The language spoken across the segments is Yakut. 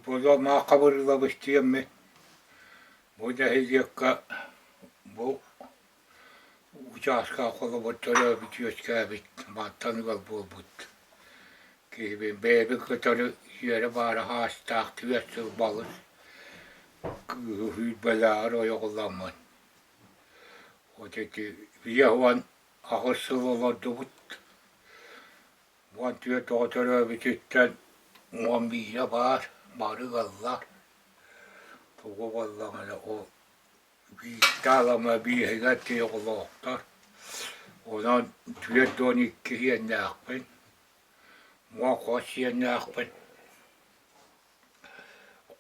Футболга маах хабырыылабыс диэммин бу нэһилиэккэ бу учааска холобур төрөөбүт үөскээбит мантан ыал буолбут киһибин бэйэбин кытары үөрэ баара хаастаах түөрт сыл балыс кыыһы сүүрбэлээҕэр ойоҕоламмын вот ити 58 сыл олордубут. 14 оҕо төрөөбүтүттэн 11-э баар, бары ыаллар. Тугу буоллаҕына ол биирдэ алама биэһигэр тиийэ оҕолоохтор. Онон 42 сиэннээхпин, уон хос сиэннээхпин.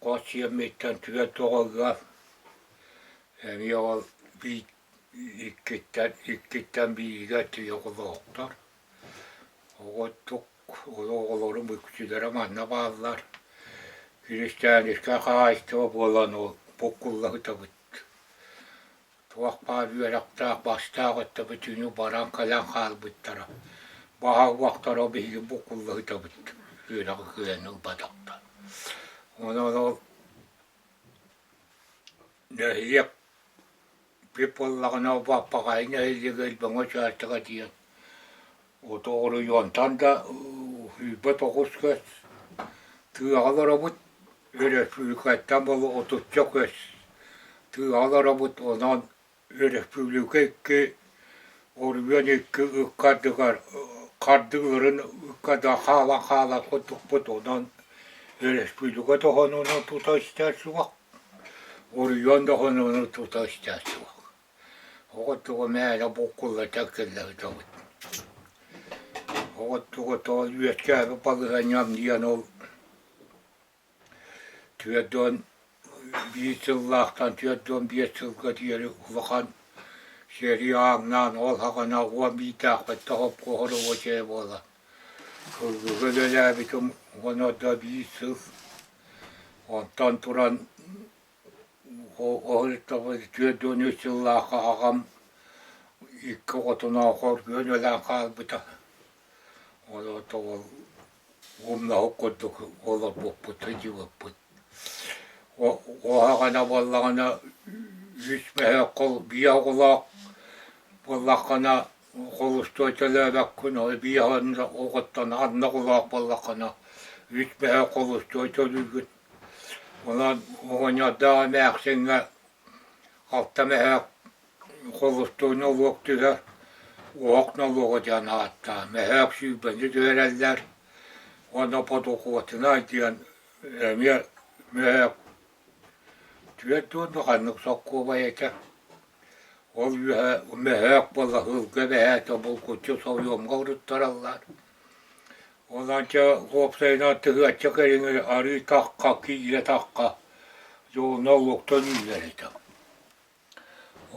Хос сиэммиттэн түөрт оҕо ыал. Эмиэ ол биир иккиттэн иккиттэн бииргэ тиийэ оҕолоохтор. Оҕотук оҕолорум үксүлэрэ манна бааллар. Киристээнискэй хаһаайыстыба буолан ол буккулла сытабыт. Туох баар үөрэхтээх, бастаах өттө бүтүнү баран кэлэн хаалбыттара. Баһа уохтара биһиги буккулла сытабыт үөрэҕи кыайан ылбатахтар. Онон ол нэһилиэк Бүп буоллаҕына Баппаҕайы нэһилиэгэ Илбэҥэ учаастага диэн ото оройуонтан да 29 көс тыаҕа олоробут, өрөспүүбүлүкэттэн буолуо отучча көс тыаҕа олоробут, онон өрөспүүбүлүкэ икки оройуон икки ыккардыгар хардыыларын ыккарда хаалан хаалан курдукпут, онон өрөспүүбүлүкэ тоһоонунан тута истэр суох. Уруйуон да хонууну тута истээччи Оҕо тугу мээнэ буккулла тэккиллэ сытабыт. Оҕо тугу тоҕо үөскээбит балаһыанньам диэн ол 41 сыллаахтан 45 сылга диэри улахан сэрии ааҥнаан ол саҕана уон биирдээхпиттэ хопкуоһар оҕочээ буолан сылгыга үлэлээбитим уонна да биир сыл Онтон туран 43 сыллаахха аҕам икки оҕотунаах оргуйан өлөн хаалбыта. Ол ол умнаһык курдук олорбуппут, сылдьыбыппыт. Оһоҕоно буоллаҕына үс мөһөөх биэ оҕолоох буоллаххына холустуой төлөөбөккүн, ол биэ оҕоттон анна оҕолоох буоллаххына үс мөһөөх холустуой төлүүгүн. Онон оҕонньордоох эмээхсиҥҥэ алта мөһөөх холустуой нолуок түһэр, уһах нолуога диэн ааттаан мөһөөк сүүрбэни түһэрэллэр уонна подухуотунай диэн эмиэ мөһөөк түөрт уонна ханнык соккуобай этэ. Ол үөһэ мөһөөк буолла сылгы эбэһээтэ булгуччу сойуомҥа уруттараллар. Онон чэ уопсайынан тыһыачча кэриҥэ арыы тахха, киилэ тахха дьоно олуктан үүнэр этэ.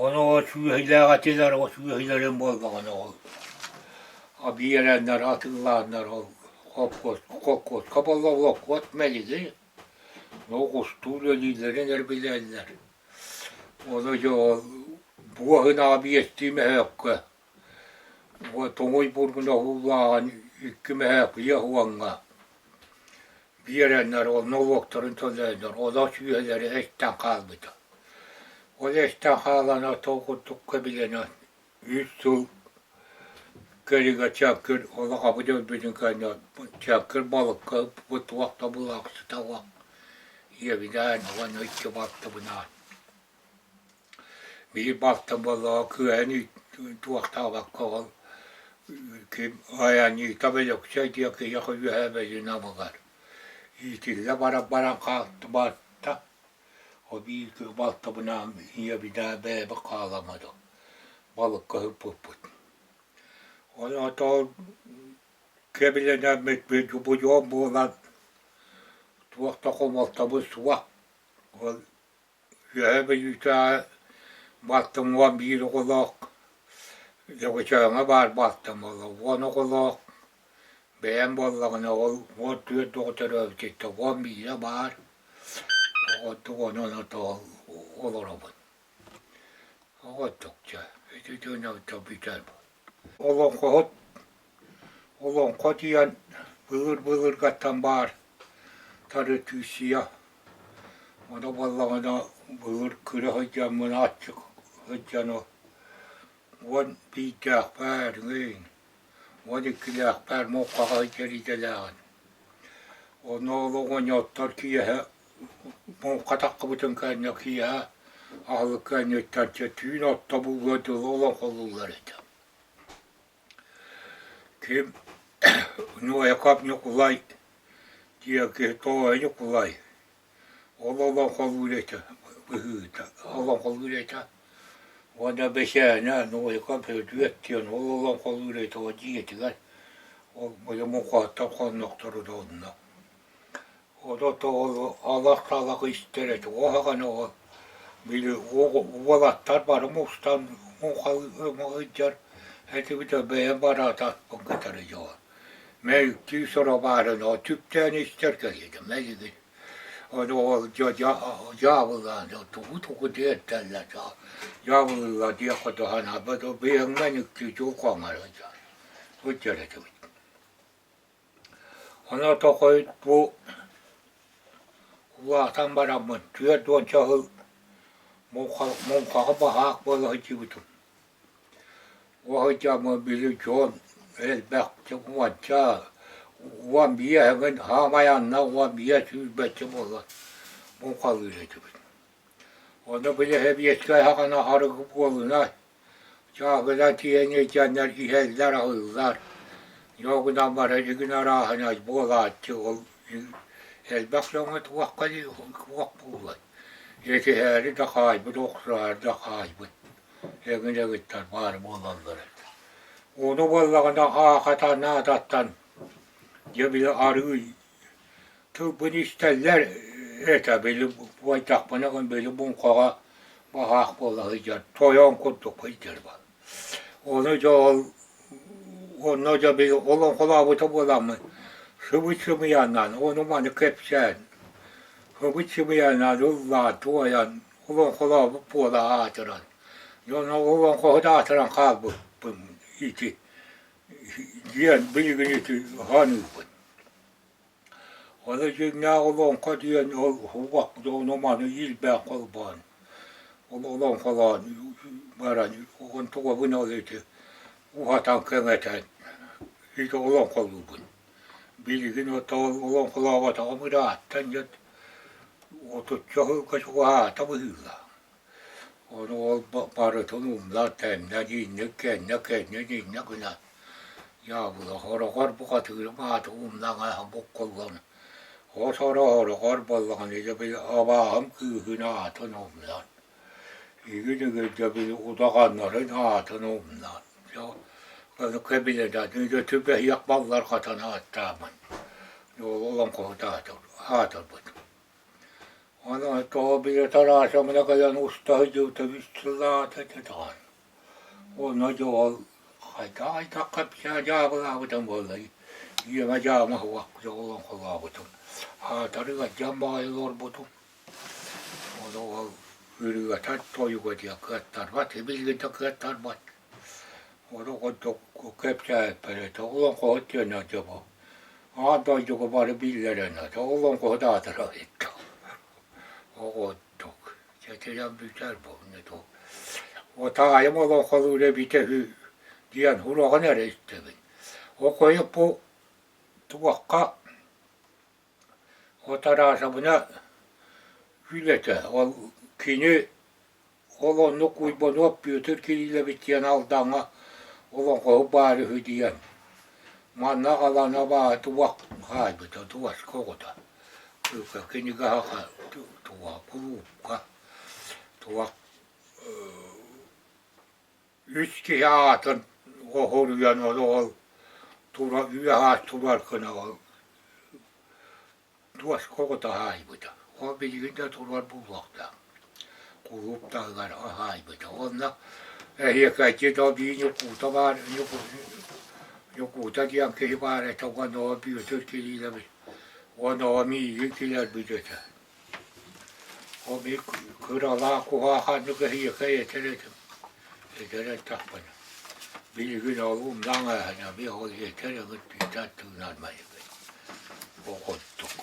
Ону ол сүөһүлээх этилэр, ол сүөһүлэрин буоллаҕына ол биэрэннэр, атыылааннар ол холкуос, холкуоска буолла олоххуот мэлигир, оҕустуу үлэлииллэрин эрэ билэллэр. Ону дьэ ол буоһунаҕа биэстии мөһөөккө тоҥуй бургуна ууллааҕын икки мөһөөк ийэ уоҥҥа биэрэннэр ол нолуоктарын төлөөннөр олох сүөһүлэри эстэн хаалбыта. Ол эстэн хаалан ото курдук кэбилэнэн үс сыл кэриҥэ чэккир олох абыт өлбүтүн кэннэ чэккир балыкка ыппыт туох да булаахсыта суох ийэбинээн уонна икки балтыбынаан Биир балтым буоллаҕа кыайан туохтаабакка ол ким айанньыыта Өлөксөй диэн киһиэхэ үөһээ Бэлин абылар. Иитиллэ баран баран хаалтыбатта. Ол биир балтыбынаан ийэбинээн бэйэбит хааламмытым. Балыкка ыппыппыт. Онон кэбилэнэммит будьуон буолан туох да хомолтобут суох. Ол Үөһээ Бүлүүтээҕи балтым 11 оҕолоох, Лөкөчөөҥҥө баар балтым буолла уон оҕолоох, бэйэм буоллаҕына ол 14 оҕо төрөөбүтүттэн 11-э баар, оҕотук онон олоробун. Оҕотук дьэ ити бүтэр Олоҥхоһут олоҥхо диэн былыр-былыргаттан баар. Таратыысыйа Ону буоллаҕына былыр кыра сылдьаммын аччык сылдьан 11-дээхпэр ыҥыын, 12-лээхпэр муҥхаҕа сылдьар идэлээҕин. Онно ол оҕонньоттор киэһэ муҥха таххыбытын кэннэ киэһэ аһылык кэнниттэн түүн отто булуо дылы олоҥхолууллар этэ. Ким Ньуойакап Ньукулай диэки Тоҕой Ньукулай ол олоҥхолуур этэ быһыыта олоҥхолуур этэ уонна Бэчээнэ Нуойакап Сөдүөт диэн ол олоҥхолуур этэ ол дьиэтигэр ол били муҥхаһыттан хоннохторуна онно Ону алах-талах истэр этэ, уоһаҕана ол били уолаттар бары мустан сылдьар этибит бэйэм бараатаспын кытары дьон. Мэйиктии соро баарын ол түптээн истэр кэлиитэ мэлигин. Ону ол дьаабылаан тугу-тугу диэрдэллэр дьаабылыыллар диэххэ туһанаабат бэйэҥ мэниктии чулхаҥар сылдьар этибит. Ону тохойут бу улаатан бараммын 40 сыл муҥхаҕа баһаах буола сылдьыбытым. Ол сылдьаммын били дьон элбэх уонча, 15 эҥин саамай анна 15 сүүрбэччэ буолан муҥхалыыр этибит. Ону били сэбиэскэй саҕана арыгы буолунай Чааһына тиийэн илдьэннэр иһэллэр-аһыыллар, дьоҕунан баран игин арааһынай буолааччы ол элбэх дьоҥҥо туохха туох буолуой этиһээри да хаайбыт, охсуһаары да хаайбыт эҥин эҥиттэр баар буолаллар этэ. Ону буоллаҕына аахата наадаттан дьэ били арыый Тылбын истэллэр этэ, били буойдахпына били муҥхаҕа баһаах буола сылдьар, тойон курдук сылдьар Ону дьэ ол онно дьэ били олоҥхолообута буоламмын сыбыт-сымыйанан ону-маны кэпсээн, сыбыт-сымыйанан ыллаан, туойан олоҥхолообут буола аатыран, дьоно олоҥхоһут аатыран хаалбыппын ити диэн билигин ити саныыбын. Ону дьиҥнээх олоҥхо диэн ол уһугах дьону-маны иилбээх холбоон, ол олоҥхолоон баран онтугабын ол ити уһатан кэҥэтэн ити олоҥхолуубун. Билигин ол олоҥхолооботоҕум ырааттан дьэ отучча сылга чугаһаата быһыылаах. Ону ол барытын умнар тэннэ инник кэннэ кэннин иннэ гына дьаабыла хороҕор бухатыырым ааты умнаҥ буккуллан хос-оро-хороҕор буоллаҕына дьэ били абааһым кыыһын аатын умнан игин дьэ били удаҕаннарын аатын умнан дьэ ону кэбилэнэн дьэ түбэһиэх баллар хатан ааттаамын ол олоҥхоһут аатырбыт Аны тоҕо били Тарасовна кэлэн уста сылдьыбыта үс сыллааҕыта этэ даҕаны. Онно дьэ ол хайдах-хайдах кэпсээ дьаабылаабытым буоллай, ийэм дьаама суох дьэ олоҥхолообутум. Аатарыгар дьон баҕайы олорбутум. Ону ол ырыата тойуга диэн кыаттарбат, билигин да кыаттарбат. Ону курдук кэпсээбиппэр этэ олоҥхоһут диэн дьэ бу Аан дойдуга бары биллэрэн ата олоҥхоһут аатыра иһиттэ. Оҕоттук. Чэтирэн бүтэр буолна дуу. Отаайым олоҥхолуур эбитэ үһү диэн сураҕын эрэ истэбин. Окойуп бу туохха Отараасабына үлэтэ. Ол кини Ол оннук Уйбануоп Бүөтүр Кириллович диэн Алдаҥҥа олоҥхоһут баар үһү диэн манна аҕалан абааһы туох хаайбыта туоска оҕото кинигэһэ туох кулуупка туох үс киһи аатын оһуруйан ол тура үөһэ турар гына ол Туоска оҕото аһаайбыта. Ол билигин да турар буолуохтаах. Кулууп таһыгар аһаайбыта. Онно эһиэкэйдии да биир Ньукуута баар, Ньукуута диэн киһи баар этэ уонна ол Бүөтүр Кириллович уонна ол миигин килэрбит этэ. Ол биир кыралаах куһааханнык эһиэкэй этэр этим. Этэр эттэхпинэ. Билигин ол умнаҥ ээһинэ би ол этэр эҥин тыынан майгын. Оҕоттук.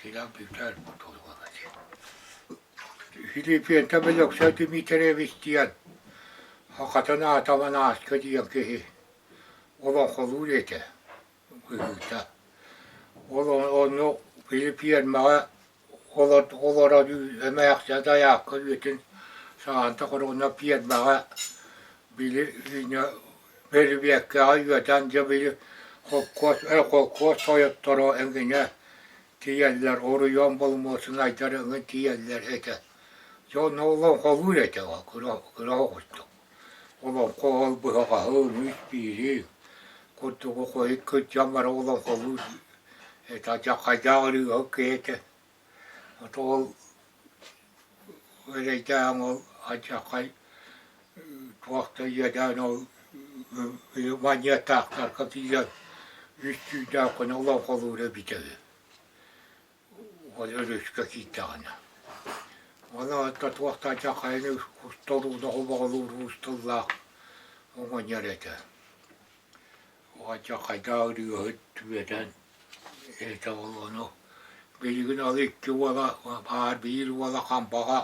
Итинэн бүтэр Филиппиэнтэ Өлөксөй Дмитриевич диэн сахатын аата Манааска диэн киһи олоҥхолуур этэ быһыыта. Ол онно Филиппиэнмэҕэ олорон эмээхсин дайаакка үйэтин саҕанта хоруна пиэрмэҕэ били бөрүбүөккэҕэ үөтэн дьэ били холкуос холкуос тойотторо эҥинэ тиийэллэр, оройуон боломуочунайдар эҥин тиийэллэр этэ. Дьэ онно олоҥхолуур этэ кыра кыра оҕустук. Олоҥхо ол быһаҕаһын, үс биири курдугу хойут кырдьан баран олоҥхолуур этэ. Дьаххайдаах ырыаһыт киһи этэ. Ото ол эрэйдээх ол алдьархай туох да иэдээн ол манньыаттаахтарга тиийэн үс түүндээх олоҥхолуура эбитэ үһү. Ол өрүскэ киирдэҕинэ. Ол аата туох да алдьархайын устолууна хобоҕолуур уус тыллаах оҕонньор этэ. Алдьархайдаах ырыаһыт түбэтэн этэ ол ону билигин ол икки уола баар биир уола Хампаҕа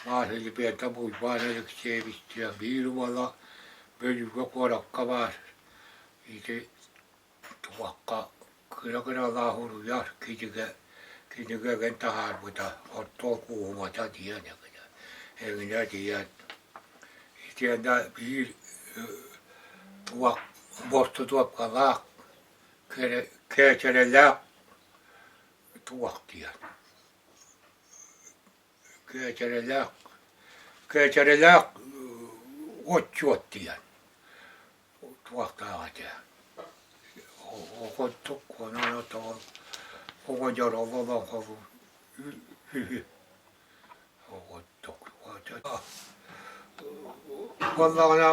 баар Елизавета Уйбаан Алексеевич диэн биир уола Бүлүүгэ куоракка баар ити туохха кыра-кыралаах уруйар кинигэ кинигэ эҥин таһаарбыта хортуол кууһумата диэн эҥинэ эҥинэ диэн итиэннэ биир туох бостутуопкалаах кээчэрэлээх туох диэн кээчэрэлээх кээчэрэлээх отчуот диэн туохтаах этэ оҕотук онон отоҕо оҕонньор олоҥхолуур үһү оҕотук буоллаҕына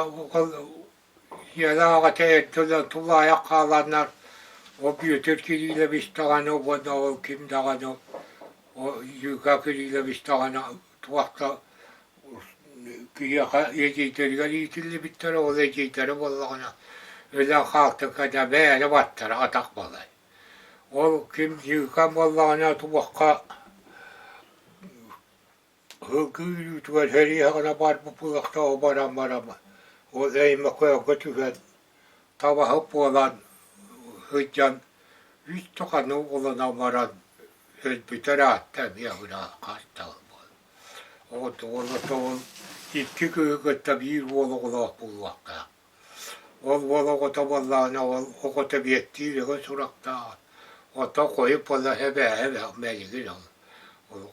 ийэлээх аҕата эрдэ тулаайах хааланнар ол Бүөтүр Кириллович даҕаны уонна ол ким даҕаны Юка Кириллович даҕаны туох да киһиэхэ эдьиийдэригэр иитиллибиттэрэ, ол эдьиийдэрэ буоллаҕына өлөн хаалтыкка да бэйэлэ баттара атах балай. Ол ким Юка буоллаҕына туохха Һылгы үүрүүтүгэр сэрииһэҕинэ барбыт былахтаҕа баран баран ол Өймөкөөҥҥө түһэн табаһыт буолан сылдьан үс саханы оҕолонон баран өлбүтэ ыраатта эмиэ ыраах хас да буолла. Оҕотоҕол икки кыыһы кытта биир уол оҕолоох буолуохтаах. Ол уол оҕото буоллаҕына ол оҕото биэттиир өҥө сурахтааҕа, оттон хойут буолла эбээһэ мэлигин ол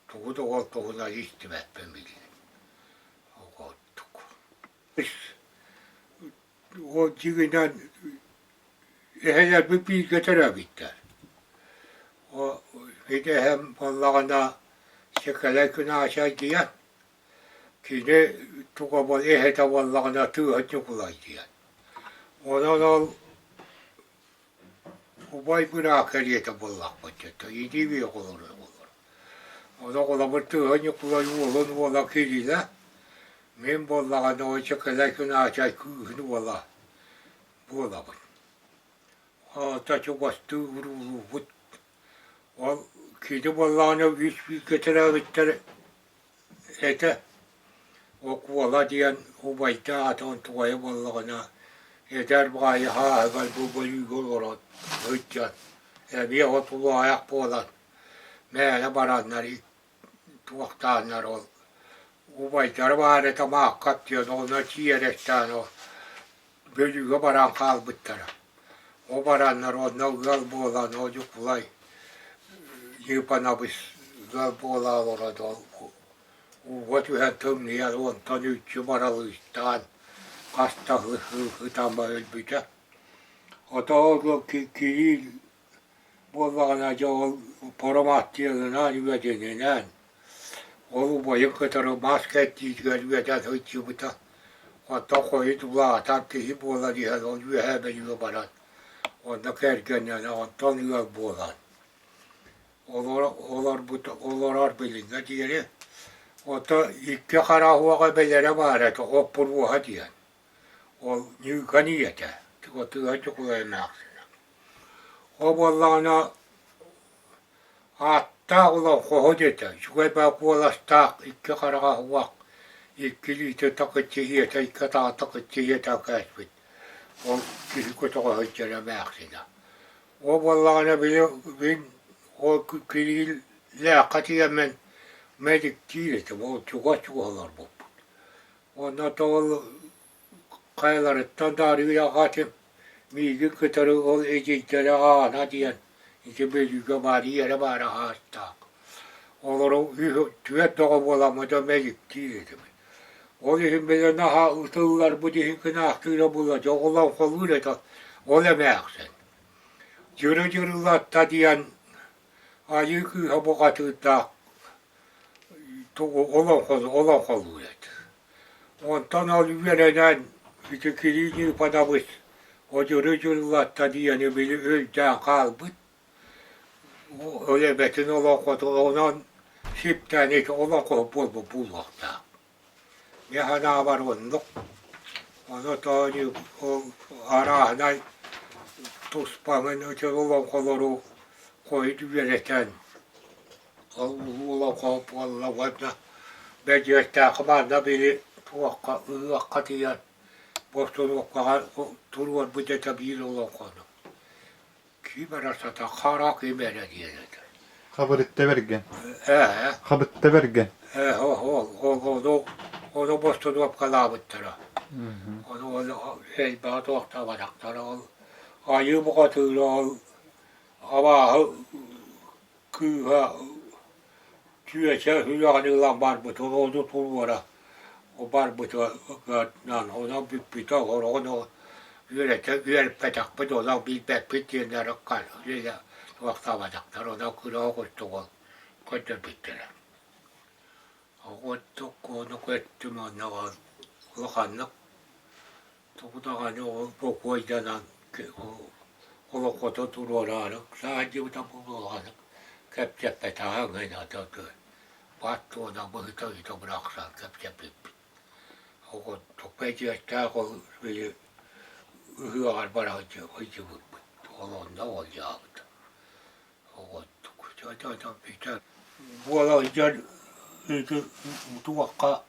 тугу да ол туһунан истибэппин билигин. Оҕоттук. Ол дьиҥинэн эһэлэрбит бииргэ төрөөбүттэр. Ити эһэм буоллаҕына Сэкэлэй күн Аачай диэн кини туга эһэтэ буоллаҕына Тыаһа Ньукулай диэн. Онон ол Убай быраак кэриэтэ буоллахпыт дьэ, идиибий оҕолоро буолар. Ону оҕолорбут Тыаһа Ньукулай уолун уола Кирилэ, мин буоллаҕына оччо кэлэ күн Аачай кыыһын уола буолабын. Аата чугастыы уруулуубут. Ол кини буоллаҕына үс бииргэ төрөөбүттэр этэ. Окуола диэн убайдаах атын онтугайа буоллаҕына эдэр баҕайы сааһыгар бу бөлүүгэ олорон сылдьан эмиэ отулаайах буолан мээнэ бараннар туохтааннар ол убайдара баар этэ Мааккап диэн онно тиийэрэстээн ол Бүлүүгэ баран хаалбыттара. Ол бараннар онно ыал буолан ол Ньукулай Ньыыпанабыс ыал буола олорон ол ууга түһэн тымныйан онтон үкчү баралыыстаан хас да ытама өлбүтэ. Ото ол Кириил буоллаҕына дьэ ол пароматтыалынаан үөдэнинэн ол убайын кытары мас кэрдиитигэр үөдэн сылдьыбыта. Онтон хойут улаатан киһи буолан иһэн ол үөһээ Бүлүүгэ баран онно кэргэннэнэ онтон ыал буолан олорбут олорор билиҥҥэ диэри ото икки харах уоҕа эбэлэрэ баар этэ Оппуруоһа диэн ол Ньыыкан ийэтэ Тыа Ньукулай эмээхсинэ. Ол буоллаҕына. Ааттаах олоҥхоһут этэ, үчүгэй баа куоластаах, икки хараҕа уһуох, икки илиитэ такыччы ийэтэ, икки атаҕа такыччы ийэтэ кээспит. Ол киһи көтөҕө сылдьар эмээхсинэ. Ол буоллаҕына били мин ол Кириллээххэ тиийэммин медиктиир этим, ол чугас-чугас олорбуппут. Онно ол хайаларыттан да арыый аҕа этим, миигин кытары ол эдьиийдэрэ Аана диэн ити Бүлүүгэ баар ийэрэ баара аһаастаах. Олору түөрт бөҕө буоламмыт мэликтиир этим. Ол иһин били наһаа ытылларбыт иһин кынаахтыыра буолла, дьэ олоҥхолуур этэ ол эмээхсин. Дьыры-дьырылатта диэн айыы кыыһа бухатыырдаах олоҥхолуур этэ. Онтон ол үөрэнэн ити Кирилл Ипанович одьуру-дьурулатта диэни били өйдөөн хаалбыт. Ол эбэтин олоҥхотун онон сиптээн ити олоҥхоһут буолбут буолуохтаах. Мин санаабар оннук. Ону тоойу ол арааһынай туспаҥын ити олоҥхолору хойут үөрэтэн Ол улуу олоҥхо буолла уонна Бэрдьигэстээххэ манна били туохха ыһыахха тиийэн бостуруоккаҕа туруорбут этэ биир олоҥхону. Ким эрэ сата хара ким эрэ диэн этэ. Хабырытта бэргэн. Ээ. Хабытта бэргэн. Ээ ол ол ону ону бостуруопкалаабыттара. Ону ол элбэҕи туохтаабатахтара ол айыы бухатыыра ол абааһы кыыһа чүөчэ сүрэҕин ылан барбыт, ону туруора барбытынан онон бүппүтэ, олоҕун үөрэтэ үөрэппэтэхпит, онон билбэппит диэннэр туохтаабатахтар, онон кыра оҕустук ол көрдөрбүттэрэ. Оҕотук ону көттүм онно улаханнык Тугу даҕаны ол бокуойданан олоҥхото туруораары саадьыбыта буолуоханнык кэпсэппэтэҕэ гына бат туона быһыта ыйыта бырахсан кэпсэппиппит. Оҕотук бэдьиэстээх ол били ыһыаҕар бара сылдьыбыппыт. Ол онно ол дьаабыта. Оҕотук буола сылдьан ити туохха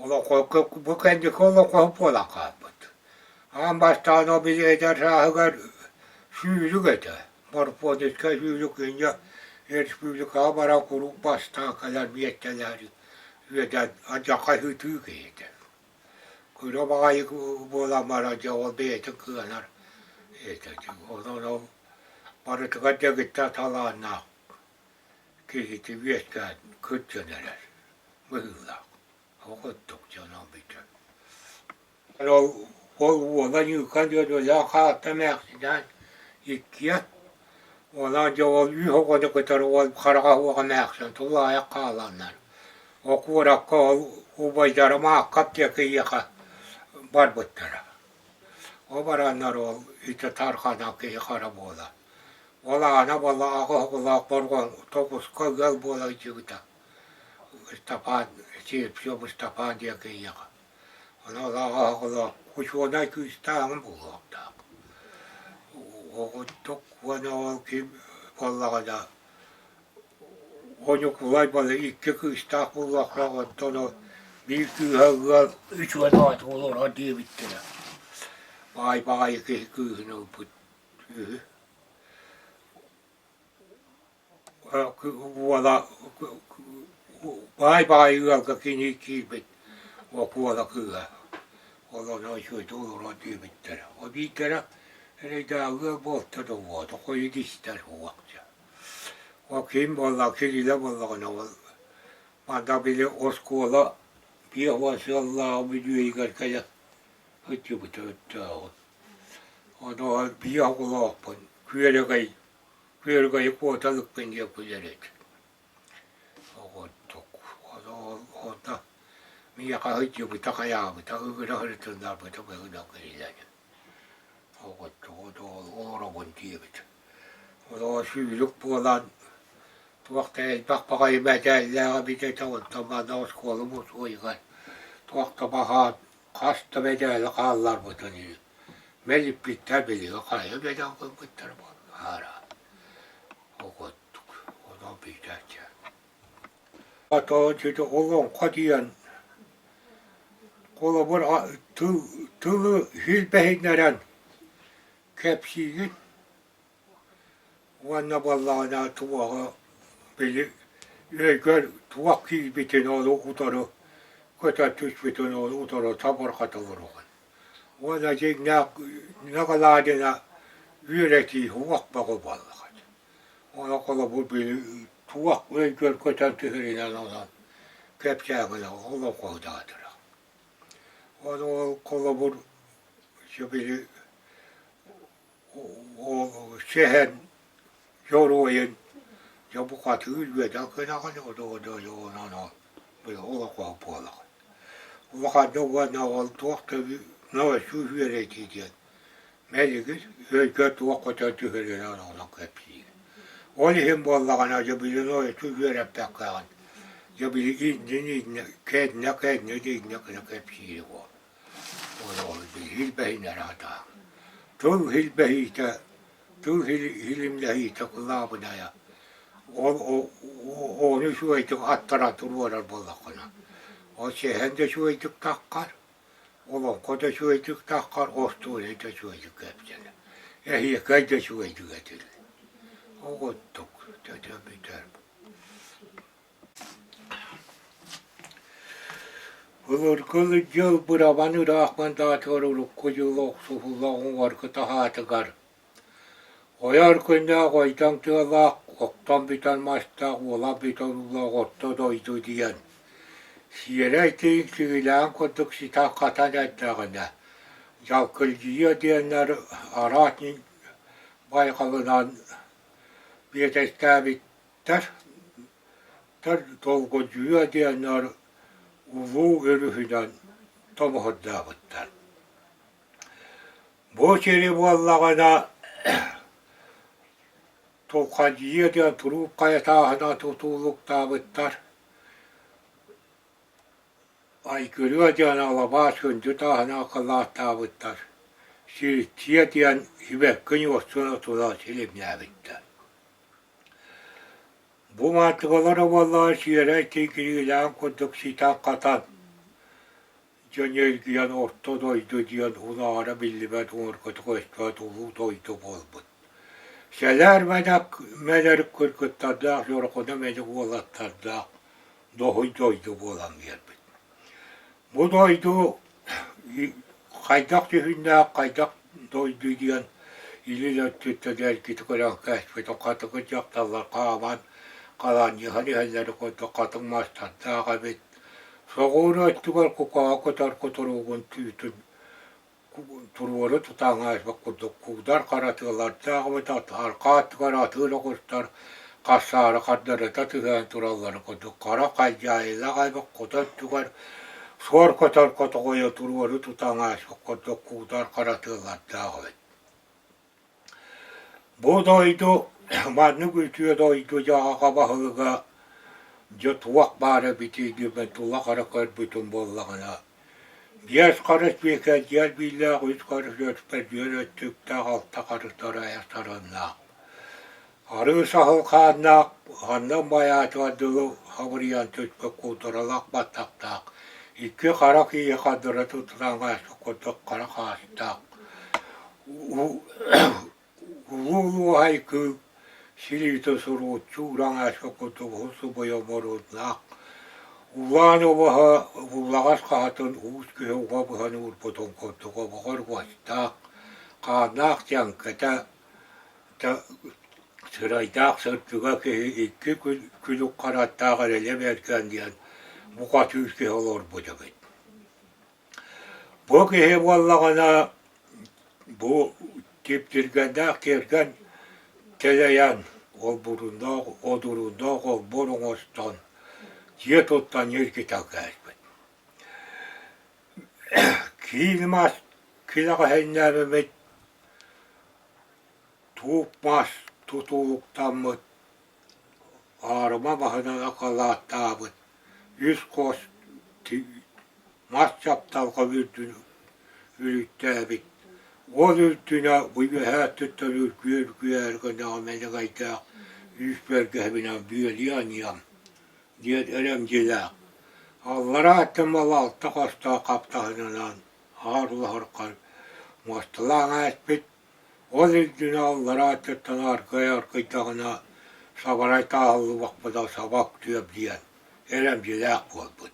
Олоҥхо бу кэнники олоҥхоһут буолан хаалбыт. Аан бастаан ол били эдэр сааһыгар сүүрүк этэ. Морфоническай сүүрүк инньэ республикаҕа баран куруук бастаан кэлэр миэстэлэри үөдэн алдьархай ытыы киһитэ. Кыра баҕайы буолан баран дьэ ол бэйэтин кыанар этэ. Онон ол барытыгар дэгиттэр талааннаах киһити үөскээн кырдьан эрэр быһыылаах. Оҕоттук дьоно бүтэ. Ол ол уола Ньыыкан дьодулаах хаалта эмээхсинээн иккиэн онон дьэ ол үс оҕону кытары ол хараҕа суох эмээхсин тулаайах хааланнар окуоракка ол убайдара Мааккап диэки киһиэхэ барбыттара. Ол бараннар ол ити Тарханан киһи хара буола Ол аана буолла аҕа оҕолоох Борҕон тоҕуска ыал буола сылдьыбыта. Ыстапаан Сиэпсиэп Ыстапаан диэн киһиэхэ. Ону ол аҕа оҕолоох учуонай кыыстааҕым буолуохтаах. Оҕотук уонна ол ким буоллаҕына Ньукулай буолла икки кыыстаах буолуохтаах оттон ол биир кыыһа ыал үчүгэй баҕайытык олорор диэбиттэрэ. Баай баҕайы киһи кыыһын ылбыт Уола баай баҕайы ыалга кини киирбит уола кыыһа ол ону үчүгэйдик олорон диэбиттэрэ. Ол биирдэрэ эрэйдээҕи ыал буолта да уота хойут истэр уохча. Ол ким буолла Кирилэ буоллаҕына ол манна били оскуола 50 сыллааҕы бүдүөйүгэр кэлэ сылдьыбыта өттөөҕү. Ону биир оҕолоохпун, күөрэгэй, күөрэгэйи куоталыкпын диэн күлэр этим. Оҕонньук, ону онно миэхэ сылдьыбыта хайаабыта, ыҥыра сырытыннарбыта быһыынан киһилэр. Оҕонньук ону олоробун диэбит. Ону сүүрүк буолан туох да элбэх баҕайы мэтээллээх эбит этэ, онтон манна оскуола мусуойугар туох да баһаан Хас да мэдээлэ хаалларбытын үһү. Мэлиппиттэр билиги хайа мэдэл гыммыттара буолла. Аара оҕоттук онон билээччи. Ото олоҥхо диэн холобур тылы силбэһиннэрэн кэпсиигин уонна буоллаҕына туоҕу били өйгөр туох киирбитин ону утары көтө түспүтүн ону утары табырҕата олороҕун. Уонна дьиҥнээх наҕараадына үөрэтии уох бөҕө буоллаҕа. Ону холобур били туох өйгөр көтөн түһэринэн онон кэпсээҥҥин олоҥхоһутаатыра. Ону ол холобур били ол сэһэн дьоруойун дьэ букатыыр үөдэн гынаҕын онон ол били олоҥхоһут буолаҕын. Улаханнык уонна ол туох да научнай үөрэтии диэн мэлигир өйгө туох көтөн түһэринэн онон кэпсиир. Ол иһин буоллаҕына дьэ били научнай үөрэппэккэҕин дьэ били иннин иннэ кэннэ кэннэ иннэ гына кэпсиир буол. Ол ол иһилбэһиннэрэ сатаан. Тыл иһилбэһиитэ тыл иһилимнэһиитэ кылаабынайа ол ону үчүгэйдик аттаран туруорар буоллаххына ол сэһэн да үчүгэйдик таххар, олоҥхо да үчүгэйдик таххар, остуоруйа да үчүгэйдик кэпсэнэр, эһиэхэй да үчүгэйдик этиллэр. Оҕоттук тэтэ бүтэр. Былыргы дьыл бырабан ыраах мандаатыгар урукку дьыл охсуһулла оҥорго таһаатыгар Ойор күннээх ойдоҥ тыалаах, охтон бүтэн мастаах, уола бүтэн уулаах орто дойду диэн сиэрэй тииҥ сигилээн курдук ситэн-хатан эрдэҕинэ, дьалкылдьыйыа диэннэр араас байҕалынан биэтэстээбиттэр, долгудьуйуо диэннэр улуу өрүһүнэн томоһордообуттар. Бу сири буоллаҕына Тулхадьыйа диэн туруук хайатааһына тутуулуктаабыттар. Айгырыа диэн алабаас күндү тааһына акылааттаабыттар. Сиртиэ диэн сибэкки ньуоскуна тула силимнээбиттэр. Бу маатыгалара буоллаҕа сиэрэй тиҥкириилээх курдук ситэн-хатан Дьон эргийэн орто дойду диэн улаҕара биллибэт уҥуоргутук өстөөх улуу дойду буолбут. Сэлээр мэнэк мэнэрик кыргыттардаах дьорҕоно мэник уолаттардаах доһуй дойду буолан биэрбит. Бу дойду хайдах дьүһүннээх, хайдах дойду диэн илин өттүттэн эргитэ көрөн кээспитин хатыгы дьахталлар хааман халаанньыһан иһэллэрин курдук хатыҥ мастардаах эбит. Соҕуруу өттүгэр кукаҕа көтөр кутуругун түүтүн туруору тутан ааспыт курдук куудар хара тыалардаах эбит арҕаа өттүгэр атыыр оҕустар хасаары хардарыта түһээн туралларын курдук хара халдьаайылаах эбит хоту өттүгэр суор көтөр хотоҕойо туруору тутан ааспыт курдук куудар хара тыалардаах эбит. Бу дойду маннык үтүө дойду дьаһаҕа баһылыга дьэ туох баар эбитий диэн тула хара көрбүтүм буоллаҕына биэс харыс биэкэдьиэр биилээх, үс харыс өрпөдьүөр өттүктээх, алта харыс тарайа сарыннаах, арыы саһыл хааннаах, ханна байаатыгар дылы хабырыйан түспүт културалаах баттахтаах, икки хара киһи хардара тутулаҥ ааспыт курдук хара хаастаах, Улуу Луоһай кыыл силиитэ сурууччу ураҥаачка курдук уһун субуйа боруоннаах, улаан убаһа уллаҕас хаһатын уус киһи уга быһан уурбутун курдук обоҕор уостаах, хааннаах дьэҥкэтэ сырайдаах сырдыга киһи икки күлүк хараттаах эрэлэ бэргэн диэн букатыыр киһи олорбут эбит. Бу киһи буоллаҕына бу типтиргэннээх тиэргэн тэлэйэн олбуруннаах одуруннаах олбуор оҥостон дьиэ туттан ньиргитэн кээспит. Киин мас килэҕэһиннээбимит туут мас тутулуктаммыт аарыма баһынан акылааттаабыт үс хос мас чапталга үрдүн үрүттээбит. Ол үрдүнэ бу үөһээ өттүттэн үргүө-үргүө гынаҕа мэлэгэйдээх үүс бэргэһэбинэн бүөлүү анньыам диэн эрэмдьилээх. Аллараа өттүн мала алта хостоох хаптаһынынан аар улаһырхан муосталаан ааспыт. Ол үрдүнэ аллараа өттүттэн аргыйа аргыйдаҕына сабарай тааһыллыбаппына саба үктүөм диэн эрэмдьилээх буолбут.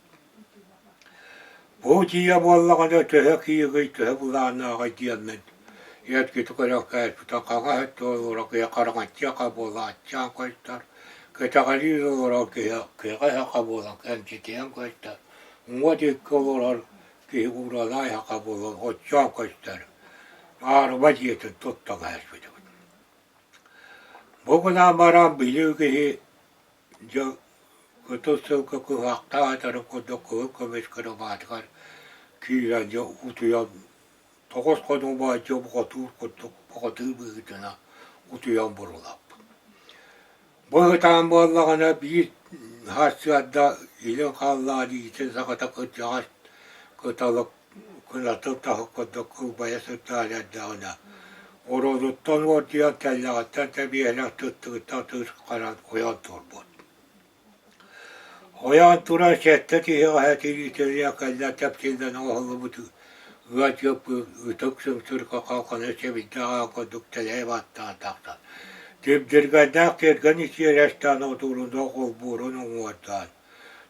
Бу дьиэ буоллаҕына төһө киһигий, төһө былааннааҕый диэммин эргитэ көрөн кээспитэ хаҥас өттө олорор киһи хараҥаччыаха буолааччаан көстөр, кэтэҕэлиир олорор киһи киһиэхэ буолан кэмчитийэн көстөр, уҥа диэки олорор киһи ууралаай саха буолан оччоон көстөр, аарыма дьиэтин туттан кээспитим. Бу гынан баран билии киһи Дьэ, кытыл сылгы кыһаахтаах этэрин курдук кыһыл көмүс кырабаатыгар киирэн дьэ утуйан тоҕус хонуу баайдьа бухатыыр курдук бухатыыр быһыытынан утуйан бурулаппыт. Бу ытаан буоллаҕына биир сарсыарда илин халлаан иитин саҕата кырдьаҕас кыталык кынатын таһы курдук кылбайа сытаан эрдэҕинэ оройуттан уордуйан тэллэҕиттэн тэбиэһинэх тыттыгыттан тыытыхханан ойон турбут. Ойон туран сэттэ тиһэҕэһэ тириитэлиэ кэллэ тэпсиллэн оҥоһуллубут ыа дьыаппы ытык сыҥсырка халҕаны сэбирдэҕэ курдук тэлэйэ баттаан тахсан Дибдиргэннээх тиэргэн исиэрэстээн отуурунан холбуурун уҥуордаан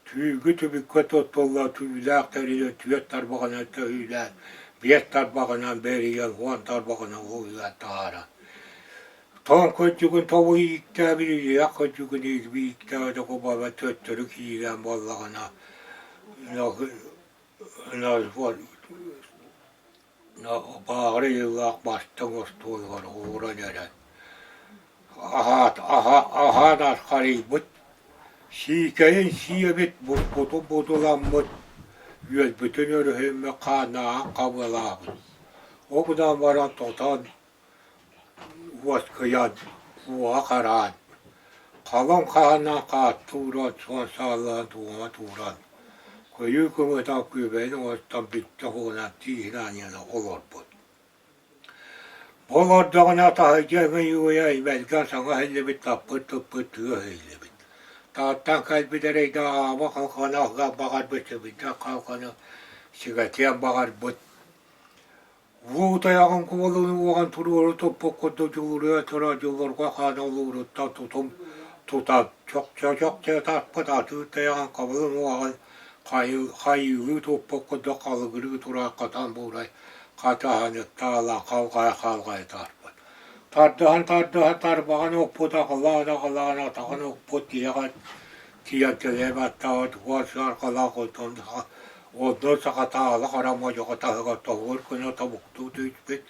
Түүҥҥү түбүккэ туттуллар түүлээх тэрили түөрт тарбаҕынан төһүүлээн, биэс тарбаҕынан бэрийэн, уон тарбаҕынан уһуйан таһааран. Тоҥ кырдьыгын тобул ииктээбит, илиэх кырдьыгын илбииктээбит кубаба төттөрү киирэн буоллаҕына, Бааҕыры ыйыллаах бастыҥ остуолугар ууран эрэн, аһаан архарыйбыт, сиикэйин сиэбит, буспутун будуламмыт, үөлбүтүн өрүһүммүт хааннааҕын хабыалаабыт. Ол гынан баран тотон, уоскуйан, уоһа хараан, халыҥ хаанынан хаатты ууран, суон сааллаан туума тууран, Көйүү көмөтө күөбэйин оҥостон бүттэ оһугунан тииһин аанньана олорбут. Бу олордоҕуна таһырдьа өҥөйүүгэ эймэлгэн саҥа иһиллибит таппыт тыппыт тыа иһиллибит. Тааттан кэлбит эрэйдээх аҕаба халҕаны аһыан баҕарбыт, сибирдээх халҕаны сигэтиэн баҕарбыт Уу тайаҕын куолун уоҕан туруору туппут курдук дьулуруйа турар дьулурҕа хаан олууруттан тутум тутан, чохчо-чохчо тарпыт атыыр тайаҕын хабылын уоҕун хайыылыы туппут курдук халыгырыы турар хатан буурай хатыһаныттаалаан халҕайа-халҕайа тарпыт. Тардыһан-тардыһан тарбаҕын укпут, аҕылаан-аҕылаан атаҕын укпут тиһэҕэр тиийэн тэлэйэ баттаабыт уон сыарҕалаах онтон Онно сахатаала хара модьуҕа таһыгар тоһуур гына тобуктуу түспүт,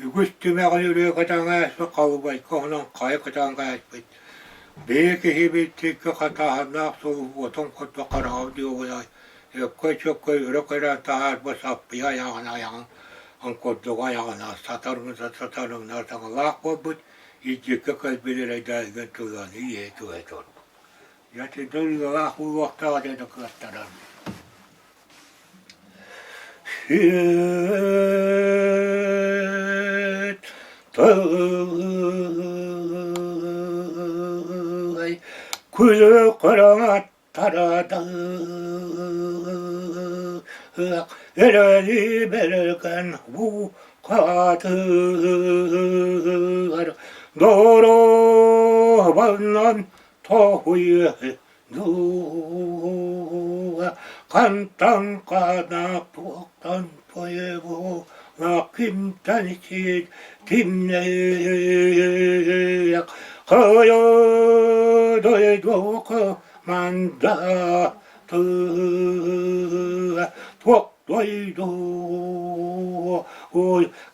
үгүс түмэҕин үрүө кэтэҥээспит, халыбайга онон хайа кэтэҥээспит, бэйэ киһибит диэки хатааһыннаах сулууспатын курдук хараҕа дьуобунай, өккөй-чөккөй өрө көрөн таһаарбыт саппыйа айаҕын айаҕын курдук айаҕынан сатарыҥнар саҥалаах буолбут, илдьиккэ кэлбит эрэйдээһигин тылланыы иһэ түһэ турбут. Дьэ, итинтэн ыалаах буолуохтаах диэн кыаттаран. Сүт тылай күлү кырааттарадах эрэли бэргэн уу хаатыгар доруобаннан Тоһуйа дууга хантан хаана туохтан тойобула кимтэн сиит кимнээх хайа дойдуга мандатыга туох дойду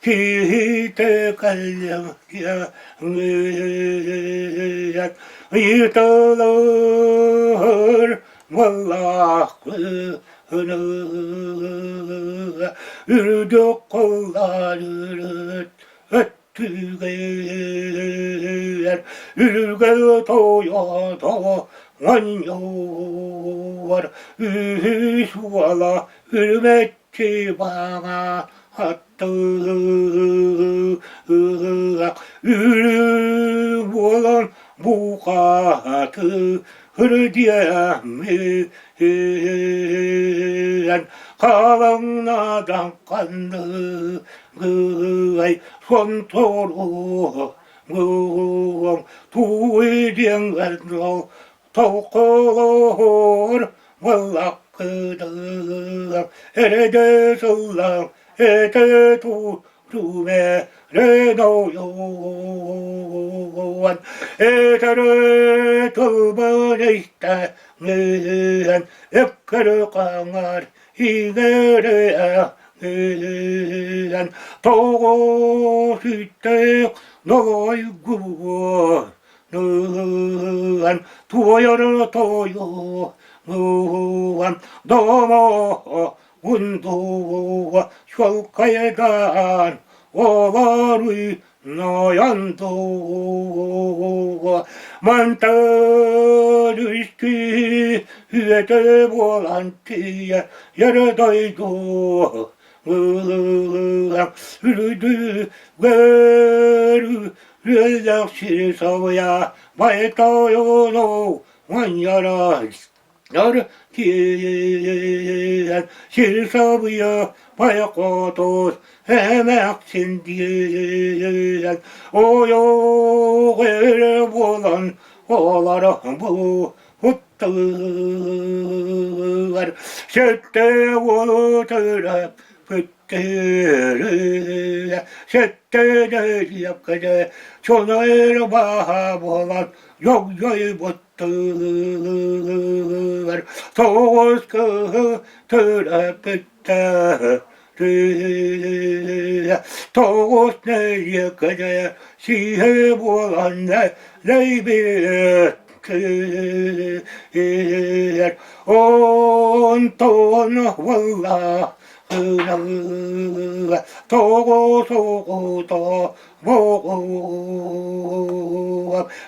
киһитэ кэллэҥ ыйыталар буоллаахпына үрдүк кыллаар өттүгэр үргэл тойото оонньуур үһүс уола үрүмэччи баҕа аттаах. Буттаах үрү буолан бухааты үрдиэммин халаҥнадан ханныгай сонтору туй диэн Толкулуур быллаккыдыгар эрэдэ сыллар этэ туумэрин ойуун этэре тылбын истэҥин өккөрү хаҥар иҥэриэҕин тоҕус үттээх нолойгуо Ныһыан туойар тойу ныһыан домо ундуга чуолкайдаан олоруй нойон туга мантан үскү үөтэ буолан тиийэ ерө дойду Үөллэх сири сабыйа байтойону манньара киэн сири сабыйа байқотус эмээхсин диэн ойоҕ эрэ буолан олоро бу Утталар сэттэ уолу төрөппүттэрэ сэттэ нэһилиэккэ чонойро бааһа буолан дьогдьойбуттар тоҕус кыһы төрөппүттэр Тоҕус нэһилиэккэ сиһэ буолан лэйбиттэр Онтон буолла тоҕус оҕото боҕуоп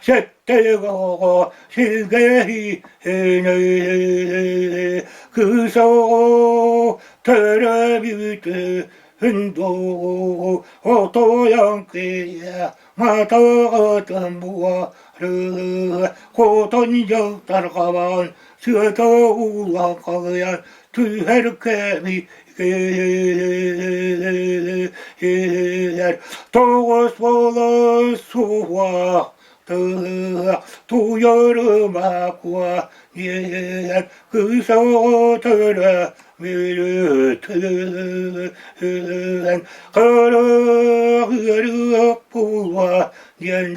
сэттэ оҕо силгэһиинэ кыыс оҕо төрөөбүтүн дуу отойон киэ матаҕытын буоры хотон дьылтарҕабан сыата уулаан халыйан түһэр кэми киэр тоҕус буола суох туйарыма куо диэн кыыс оҕо төрөөбүтүн харах ыарыах буолуо диэн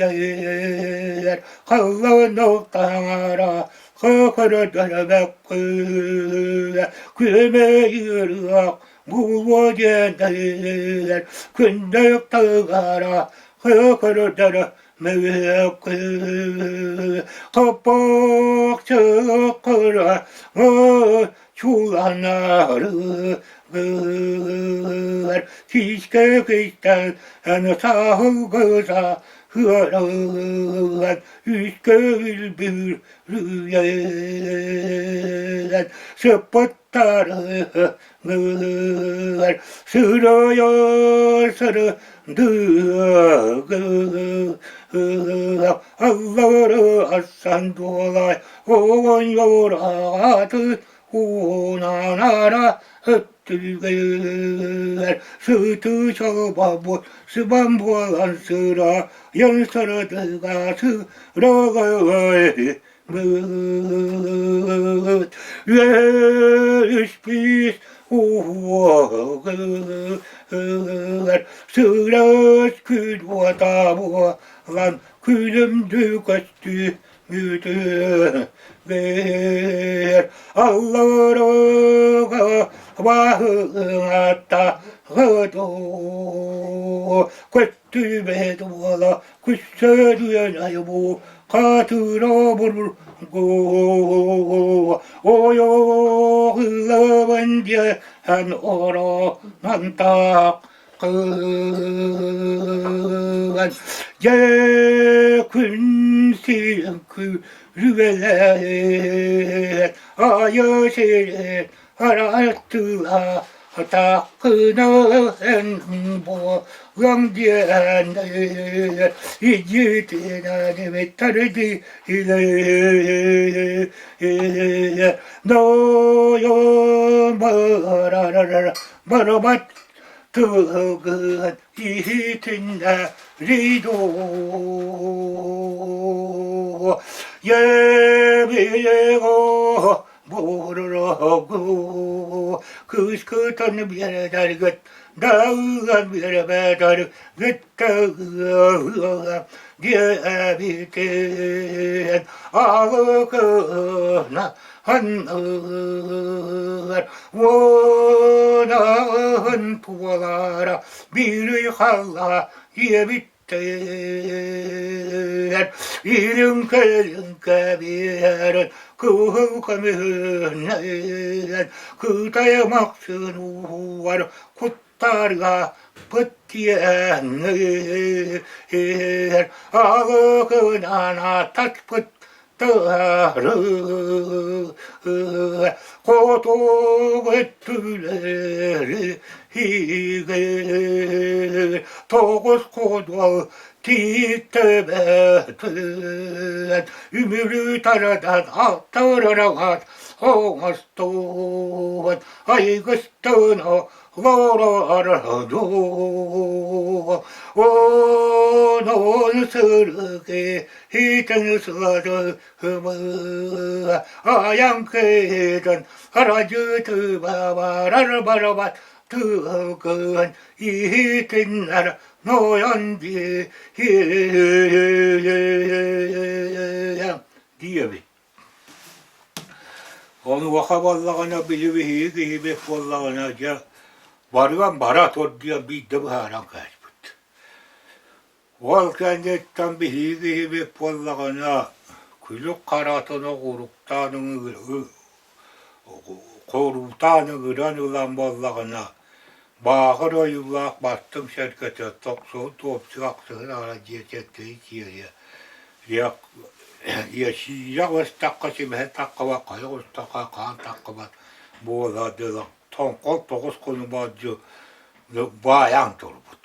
халлаан таҥара Хахарадалабаккыла күөмэйыырыах буолуо диэн күндэк тыгара хахарадара мэвэккы хаппахчыкыра чуланары киискэ киистэн саһылгыса ыарыгар үскэ үлбүр Рүлэр сыппыттарыгар сырайар сырдыгы аллары асан дуолай оҕонньор аҕатын уунанара өттүгэр сыты чолбобут сыбан буолан сырайан сырдыга сырагай Үөспүт уһуогар сырас күн уота буолан күлүмдүү көстүү бүтүгэр алларыга баһыҥатта көттүбэт уола күссөдүөн айбу Хатыра бургу ойоҕылабын диэн оронон таах кыһан дьэ күн сирин күрүөлээн айы сирин араттыла. Атааккынан буолан диэн идьиитинэн эбиттэрди барабат тылгын иһитиннэри дуу Ебиего буурурогу кыыскытын биэрдэргит даҕан биэрбэтэргит диэбитин алыкына анныгар уонаһын туолара биир халла диэбит Илин-кэлин кэбиһэрин, кыһыл көмүһүнэн кытай махсыын ууһугар куттарга пыт диэн алыкынан атаспыт тыары хотугу өттүлэри иигэр тоҕус ходуол тииттебэтин үмүрү тарадан алтараралаат оҥостубут айгыстын Лорородуу, онон сырыгы хитэн сылады айан кыытын арадьыты барар барабат тыгын иһитиннэр нойон диэбит. Онуоха буоллаҕына били биһиги киһибит буоллаҕына дьэ барыан бара тур диэн биирдэ быһааран кээспит. Ол кэнниттэн биһиги киһибит буоллаҕына күлүк харатын оҕуруктаан хоруутаан ыҥыран ылан буоллаҕына бааҕыр ойуулаах бастыҥ сэргэтэ тохсуһун туопсук ахсыһын аҕала дьиэтиттэн киириэ Сиирэх ыстахха симэһэ таххыбат, хайах ыстахха хаан таххыбат буола дылы тоҥхол тоҕус хонубаадьы баайан турбут.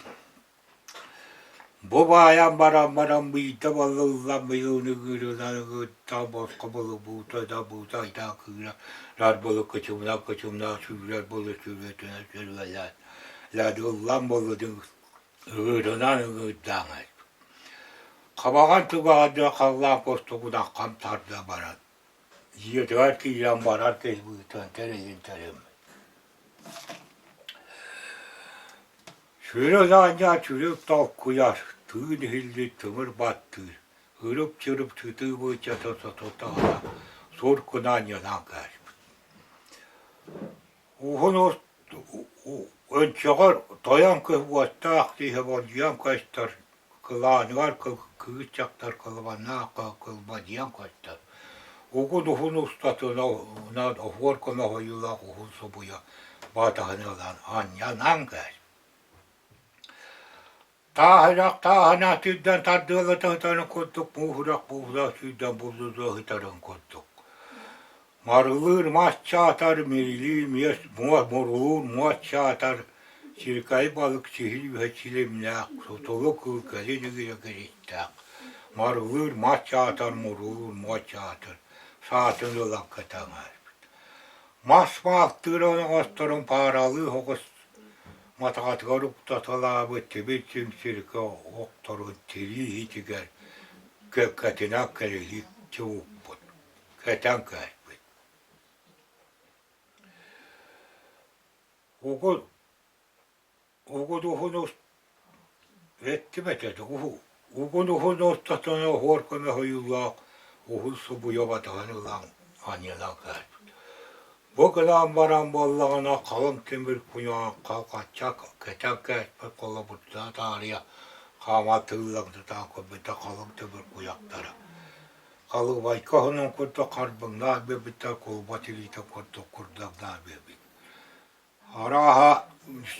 Бу баайан баран баран биирдэ баллыллан быйылны ыырынан ыытта босхо былы буута да буута айдаа кыыра рар былы кычымна кычымна сүүрэр былы сүүрэтинэ сүүрэлээн ладыллан былыдын ыырынан ыҥыырдаан Хабаҕан түгэҕэр халлаан кустугунан хам тарда баран, дьиэтигэр киирэн барар киһи быһыытынан тэрилин тэриммит. Сүрүн аанньа сүрүн толкуйар, тыын иһиллир тымыр баттыыр, ырып-чырып сытыы быычата сототоҕуна сур кунаан ньанан кээспит. Уһун өнчөҕөр тойон кыһ уоттаах киһи болдьуйан көстөр, кылааныгар кыыс дьахтар кылабаннаах кылбадыйан көстөр. Угун уһун устатынан оһуор көмөһойуулаах уһун субуйа баатаһын ылан анньанан кээс. Тааһырах тааһына сүүрдэн тардыалата сытарын курдук мууһурах мууһура сүүрдэн буллулла сытарын курдук. Марылыыр мас чаатар, мирилиир миэс мурулуур муос чаатар, сиркэй балык сиһил үһэ силимнээх, сутулу кыыл кэлин ыгыйа киристээх, марылыыр мас чаатар, мурулуур муос чаатар, саатын ылан кэтэҥээспит. Мас маалтыыр оноҕосторун пааралыы соҕус матаҕатыгар уктаталаабыт тимир сиҥсиргэ охторун тирии иһитигэр кэккэтинэн кэлиһии чууппут, кэтэн кээспит. Угун угун уһун эттим этэ угун уһун устатына оһуор көмө ойуулаах уһун субуйа батаһын ылан анньынан кээспит. Бу гынан баран буоллаҕына халыҥ тимир куйаахха хачча кэтэн кээспит холобурдаа таарыйа хаама тыыллаҥнатаан көрбүтэ халыҥ тимир куйахтара халыбайка оһонун курдук харбыҥнаах биэрбиттэр кулба тириитэ курдук курдаҥнаах биэрбит. Арааһа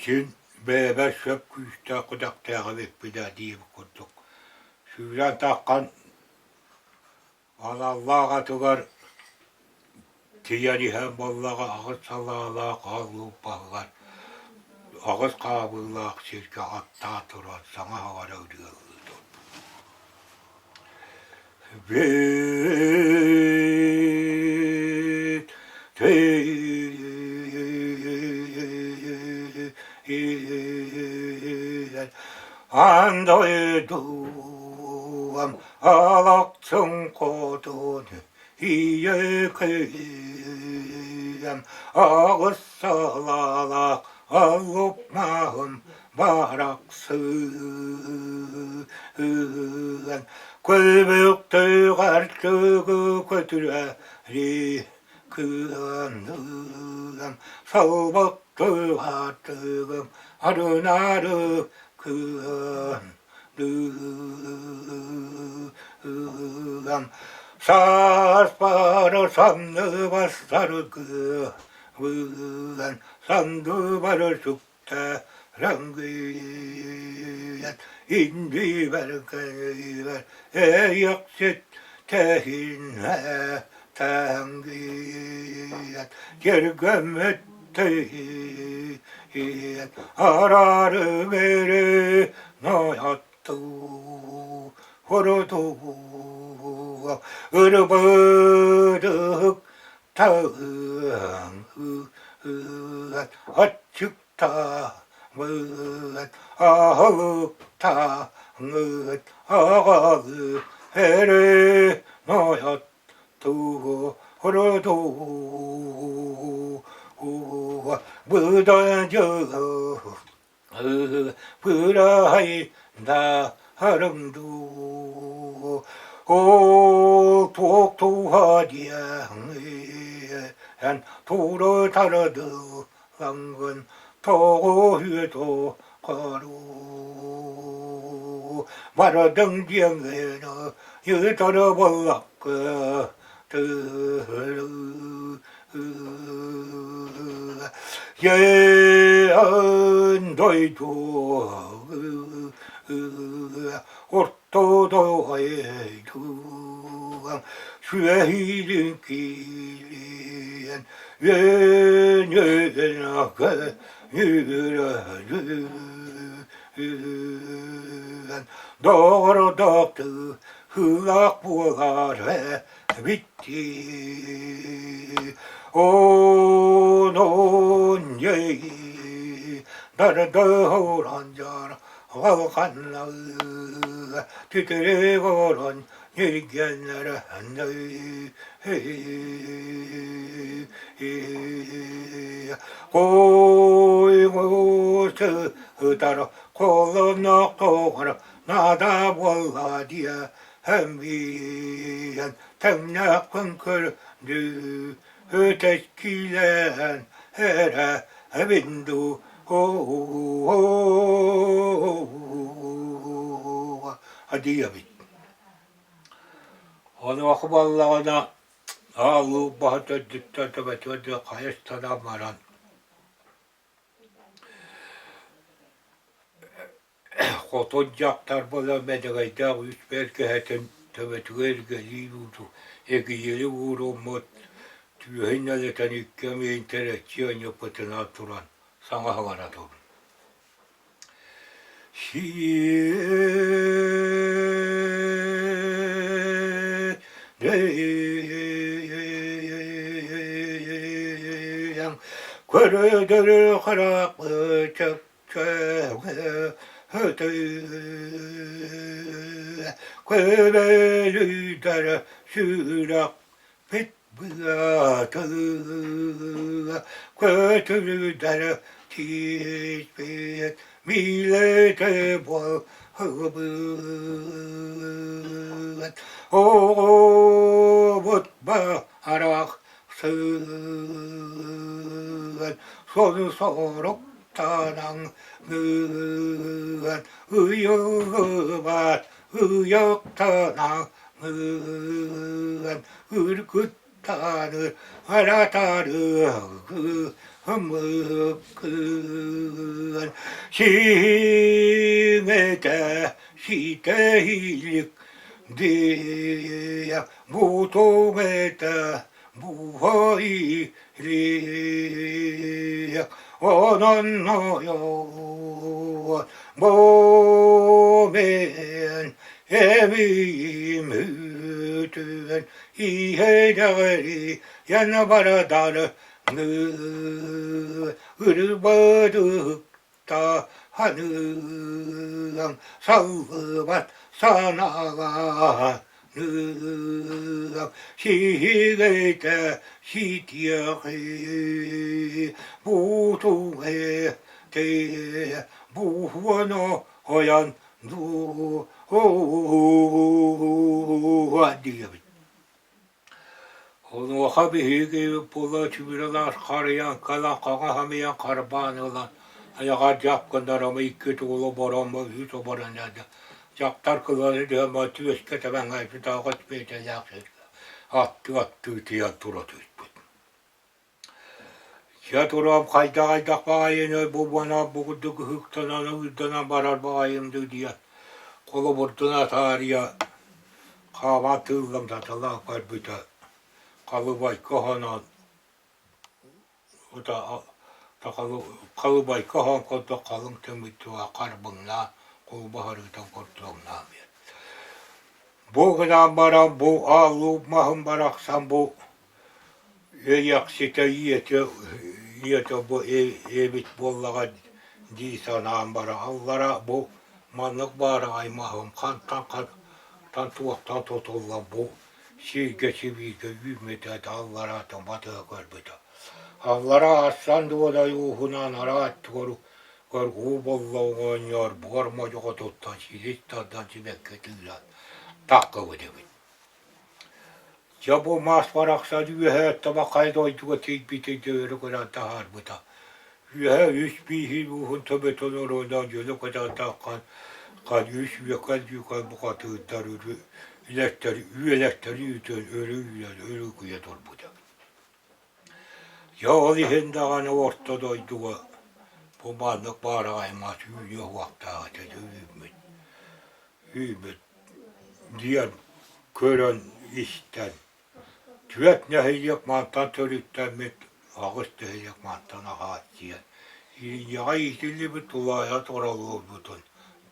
син бэйэбэр сөп күүстээх күдэхтээх эбиппин ээ диэбит курдук сүүрэн таххан Аналлаах атыгар тиийэн иһэн буоллаҕа аҕыс салаалаах аал лууппаһыгар. Аҕыс хаабыылаах сиргэ аттаах туран саҥа аҕара ырыалыы турбут. Аан дойдум алахчын хотун ийэ кыһыам аҕыс салалаах аллупмаһым барахсыан Күлбүктүгэр түгү көтүрэ кыаныам Салбыктыгар арынары кыан Сааспары санныбастаргы Выган сандыбары сүктэ рангыйан Индибэр кэйбэр эйэхсит тэһинэ тэнгийэн Кергөммүт тэһиэн арары бери нояттуу хоротуу ырбыдык Аччыктаабыт, аһылыктаабыт, аҕалы эрэ ноёттуу быдан дьыл Быраһайда дуу, ол туох туһа диэҥ тура тарадылаҥҥын тоҕо үөтэ харуу барадыҥ диэҥҥин ыытара буоллахха Йээн дойду орто дойду сүөһүлүн киирэн үөн Доҕордоохтуу хылаах буолар Бүттүү онон дардоһоронжор халханнал түтүрүгорон ньиргэннэр Койгуутар холонохтоҕор наада буолла диэ Һэммиэн тэҥнээххин көрдүү, өтэскиилээн эрэ эбин дуу диэбит. Онуоха буоллаҕына аалыы баһа төрдүттэн төбөтүгэр диэри хайыс санаан баран Хотун дьахтар буолан Мэдэгэйдээх үс бэргэһэтин төбөтүгэр илгэлии ууру, эгийэри ууруммут, түөһүн нэлэтэн икки эмиийин тэрэччи анньыппытынан туран саҥа саҥара турбут. Көрөдөрү харахпыт Көбөлүйдэр сүрэхпит быатыга, көтүрүдэр тииспит миилэтэ буолбут. Оҕобут баарах сыан сону соруктанан ыйыллыбат ыйыктанан үргүттаны аратары ымыккын сиҥэтэ ситэ илик диэ бутуҥ этэ Буһа илик. Онон бу мен эмиим үтүөн иһэдэҕэри яна барадары ырбадыкта ханыаҥ саллыбат санааланыаҥ сиһигэтэ ситиэҕи бутуҥ те буһуоно ойон дуу диэбит. Онуоха биһиги була түбүрэлээх харыйан кэлэн хаҥас амыйан харбаан ылан айаҕар дьап гыннарама икки тугула боромо үс оборон эрдэ дьахтар кылары дыама түөскэ тэбэн айбытааҕы түбэтэлээх сиргэ аттыы аттыы тиийэн тура түспүт. Дьэ туруом хайдах-хайдах баҕайыны бу буона бу курдук ыһыктанан ыырданан барар баҕайым дуу диэн холобурдун атаарыйа хааман тыыллан саталаан көрбүтэ халыбайка оһонон халыбайка оһон курдук халыҥ тымыйтыга харбыҥнаан кулбаһырыытын курдуҥнаан биэрдэ. Бу гынан баран бу ааллуу маһым барахсан бу Иэйэхситэ ийэтэ ийэтэ бу эбит буоллаҕа дии санаан баран аллара бу маннык баараҕай маһым хантан хантан туохтан тутуллан бу сиргэ сибииргэ үүммүтэ аллараатын батыһа көрбүтэ. Аллара арсан дуодай ууһунан араат көр уу боллоҕу оонньоор буор модьуҕутуттан силис тардан сибэкки тыыран таккыбыт эбит. Дьэ бу мас барахсан үөһээ табахай дойдуга тиийбитин дьүөрү көрөн таһаарбыта. Үөһээ үс бииһин ууһун төбөтүн оруонан дьөлө көтөн таххан хан үс үөкэн-дьүүкэн бухатыырдар үлэстэри үөлэстэри үтэн өрө үүнэн өрүкүйэ турбута. Дьэ ол иһин даҕаны орто дойдуга бу маннык баараҕай мас үүнүө уохтаах этэ үүммүт үүммүт диэн көрөн истэн түөрт нэһилиэк мантан төрүттэммит аҕыс нэһилиэк мантан аҕаат диэн илиҥҥэҕэ иитиллибит тулаайах туралларбытын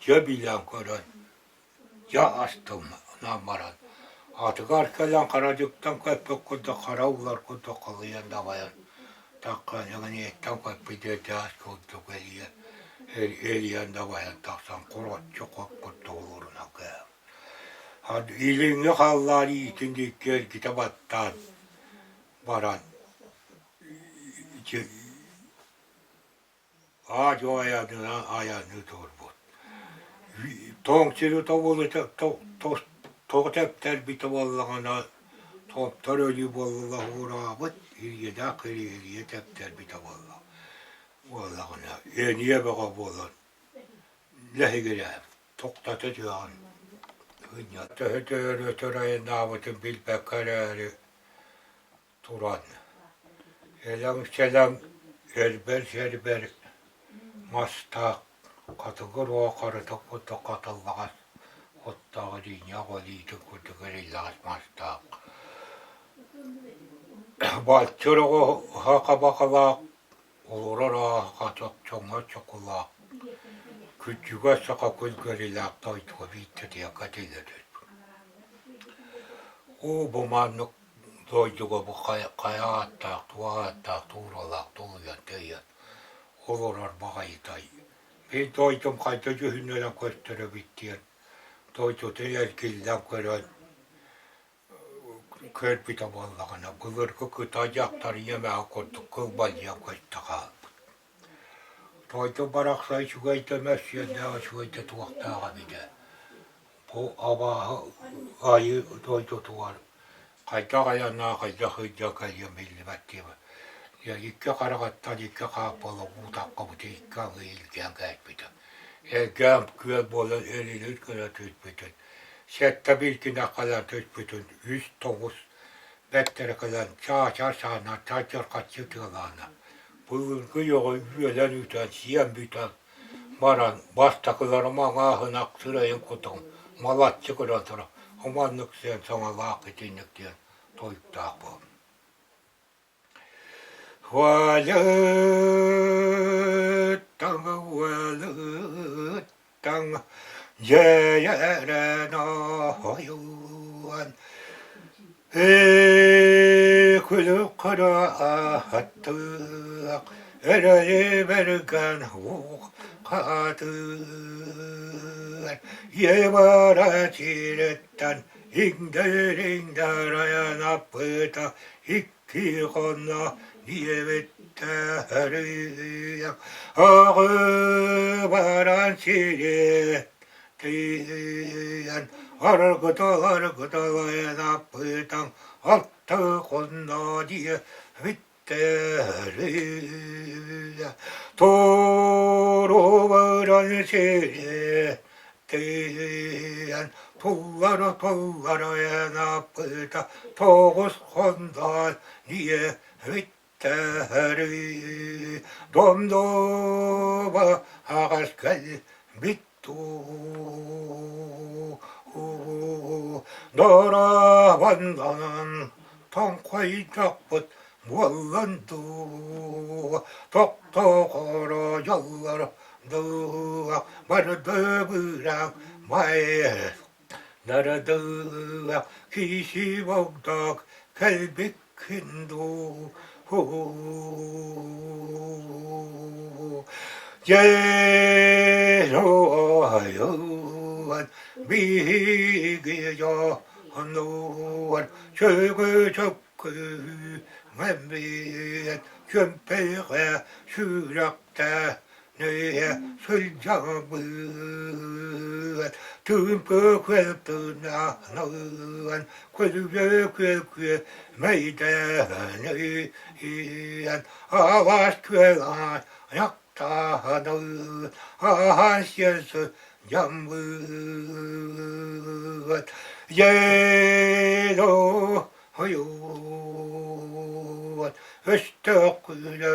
дьэ билэн көрөн дьэ астынан баран атыгар кэлэн харадьыктан көппүт курдук хара улар курдук халыйан дабайан таххан эҥиниэттэн көппүт диэтээх курдук эрийэн эрийэн дабайан тахсан хороччу хоп курдук олорунан кээһэн илиҥҥи халлаан иитин диэки эргитэ баттаан баран Аа-дьуо айаанынан айаанныы турбут. Тоҥ сири тобулута тоҕо тэптэрбитэ буоллаҕына томтор өлүү буолла уураабыт илиилээх илиилиэ тэптэрбитэ буолла буоллаҕына эниэ бөҕө буолан лэһигирээбит тохтото түһэҕин төһө төһө өтөр айаннаабытын билбэккэ эрээри туран элэҥ-сэлэҥ эрбэр-сэрбэр мастаах хатыгыр уо харытык курдук хатыллаҕас оттоох илиинньэх олиитин курдук эриллэҕэс мастаах баччыр оҕо хабахалаах олорор ааһа чоҥо чокулаах күччүгэ саха күлгэрилээх дойдуга биирдэ тиэкэ тиллэ түспүт. Оо, бу маннык Дойдуга бу хайа ааттаах, туох ааттаах тууралаах тулуйан тэйэн олорор баҕайытай. Мин дойдум хайда дьүһүннэнэн көстөр эбит диэн дойдутун эргиллэн көрөн көрбүтэ буоллаҕына былыргы кытай дьахтар ийэмээҕи курдук кылбалыйан көстө хаалбыт. Дойду барахсан үчүгэй да мөссүөннээх үчүгэй да туохтаах эбитэ. Бу абааһы айыы дойдутугар хайдах айаннаах хайдах сылдьан кэлиэм биллибэт диэбит. Дьэ икки хараҕыттан икки хааппыла уу таххыбыта икки аҥыы илгээн кээспитэ. Элгээн күөл буолан эрилин гына түспүтүн, сэттэ бииргинэ кэлэн түспүтүн үс тоҕус бэртэрэ кэлэн чаачар саанан чардьырҕаччы тыалаана. Былыргы йоҕо үөлэн үтэн сиэн бүтэн баран бастакыларым аҥааһынах сырайын кутун малаччы көрөн туран оманнык сиэн саҥалаах итинник диэн тойуктаах буоллум. Уолуттаҥ, уолуттаҥ, дьиэйэрэн ойуун Күлүк ааттыах, эрэйи бэргэн хаатыр. Ебара сириттэн иҥдэр-иҥдэр айан аппыта икки хонно диэбиттэрийэх. Аҕы баран сири Тиийэн аргыталар-гыталайан аппытаҥ алта хонно диэбиттэрэ. Туруоран сири тиийэн туллара-тулларайан аппыта 9 хонно диэбиттэрэ. Домдуба аҕас кэлбит Дорабаннан тоҥхойдохпут буоллан дуу, тохтоохоро дьоллор дуу, бардыбыраах бай нарадыах киси богдок кэлбиккин дуу Дьэ-һуйуан биһиги дьонугар чөкө-чөкө мэммиэт чөмпөйҕө сүрэхтэ Нөйэ сылдьабыт, тыымпы күөл тыынаһан, күлүгэ күөл мэйдэһэн, алаас күөл аяктаһан, аһан сиэн сылдьаммыт. Дьэ, ойуун өстөөх күнэ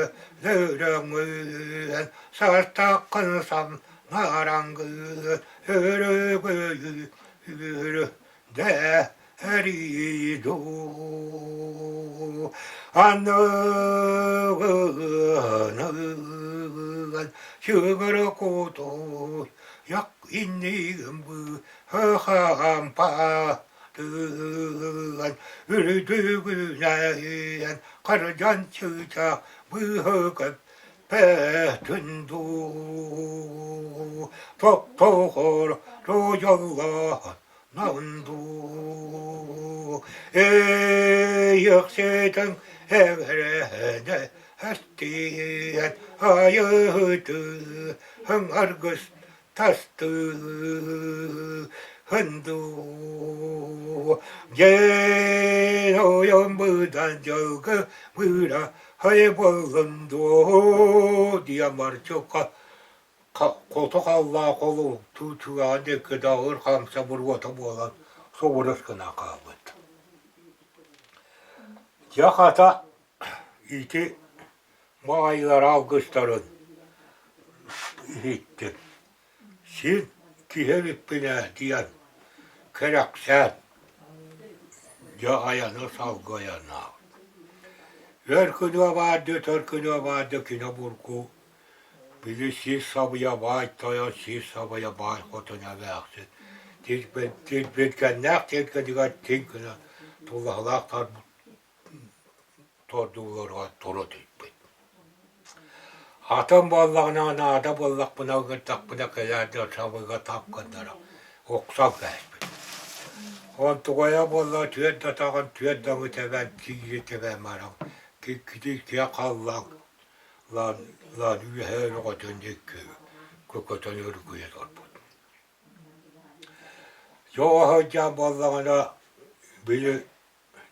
өлөҥүөн сартаххын самнараҥгы өрөгөйү дэһэрии дуу аныгын сүгүрү кутуй як иннигин быһахампа Тыган үрдүгүнэн хардьан чыычаах быыһыгар пээтин дуу, тохтоохор дьоллоһон дуу, Ээйэхситэн эбэрэһэнэ эстиэн айыһытыһын аргыс тастыы хындуу дьэ ойон быдан дьылгы быыра хай буоллун дуо диэн Марчукка хоту халлаа холу туутугаан диэки даҕыр хамса буруота буолан субурус гына хаалбыт. Дьэ хата ити Баайдар алгыстарын иһиттим. Син киһи эбиппин ээ диэн кэрэхсээн, дьэ айаны салгыйанаабыт. Өр күнүө баарды, төр күнүө баарды кино бурку, били сир сабыйа баай тойон, сир сабыйа баай хотун эмээхсин тирбилгэннээх тиэргэнигэр тиҥ гына тулаһалаах тордууларыгар тура түспүт. Атын буоллаҕына наада буоллахпына ыҥырдахпына кэлээр сабыга тап гыннара охсон кээспит. Онтугайа буолла түөрт да атаҕын түөрт даҥы тэбэн киири тэбэн баран киккитиккиэ халлаан лаан лаан үөһээ өрөҕөтүн диэки көкөтөн өрүкүйэ турбут. Дьоҕо сылдьан буоллаҕына били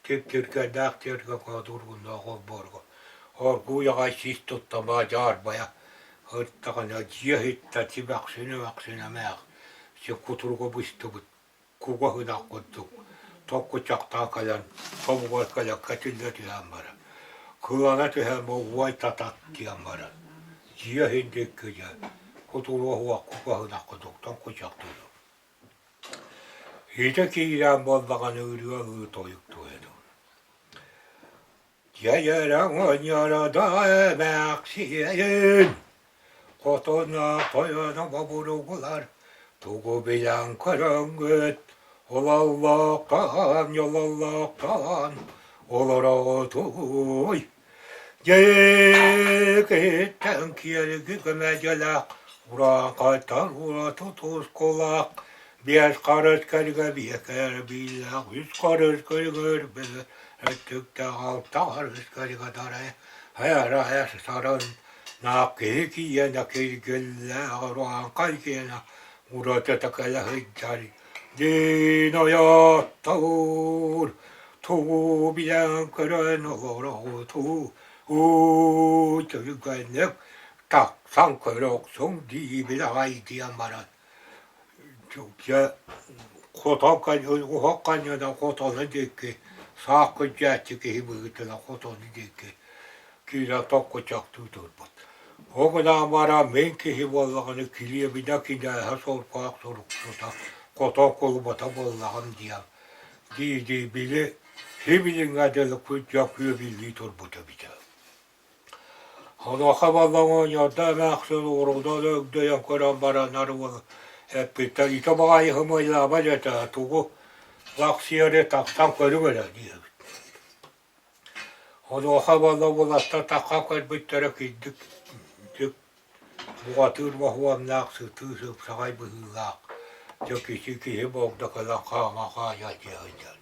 Тип-тиргэннээх тиэргэн хотуургуннаах олбуорга оргууй аҕай сис туттама дьаарбайа сыттаҕына дьиэ иһиттэн симэхсин-эмэхсин эмээх сир кутуруга быстыбыт кугас ынах курдук токкучахтаан кэлэн тобугар кэлэн кэтиллэ түһэн баран кылана түһэн уой татат диэн баран дьиэ иһин диэки дьэ кутуруга суох кугас ынах курдук токкучахтыыр Ити киирэн буоллаҕына ырыа ыы тойук туойа Дьайара да эмээхсиэн, хотоно тойоно бобуругулар тугу билэн көрөҥҥүт, ололлоохтоон, ньололлоохтоон олороҕутуй. Дьиэкиттэн киэлги көмөдьөлөөх, урааҥхайтан ураты тускулаах, биэс харыс кэлгэ биэкэр биилээх, үс харыс кэлгэр өттүктээх, алта харыс кэлгэ дарай, хайа сарын, наах киһи киэнэ килгиллээх, урааҥхай киэнэ уратыта кэлэ сылдьар Дин ойоттуур, тугу билэн көрөн олороҕутуу, уу түргэнник тахсан көрө охсуҥ диибин аҕай диэн баран дьэ хотон уһах ханньана хотону диэки саах күрдьээччи киһи быһыытынан хотону диэки киирэн токкучахтыы турбут. Ол гынан баран мин киһи буоллаҕына килиэбинэ кинээһэ соркоох суруксута хотон кулубата буоллаҕым диэн дии-дии били сибилиҥҥэ дылы күрдьэ күөбүллүү турбут эбитэ. Онуоха буоллаҕа оҕонньордо эмээхсин уругунан өгдөйөн көрөн бараннар уол эппиттэр ити баҕайы ымыйлаабат этэ тугу лахсыйары тахсан көрүҥ эрэ диэбит. Онуоха буолла уолаттар тахха көрбүттэрэ кирдик дьик бухатыыр моһуоннаах сытыы сыпсаҕай быһыылаах дьэ киһи киһи буолда кэлэн хаама хаайа дии сылдьар.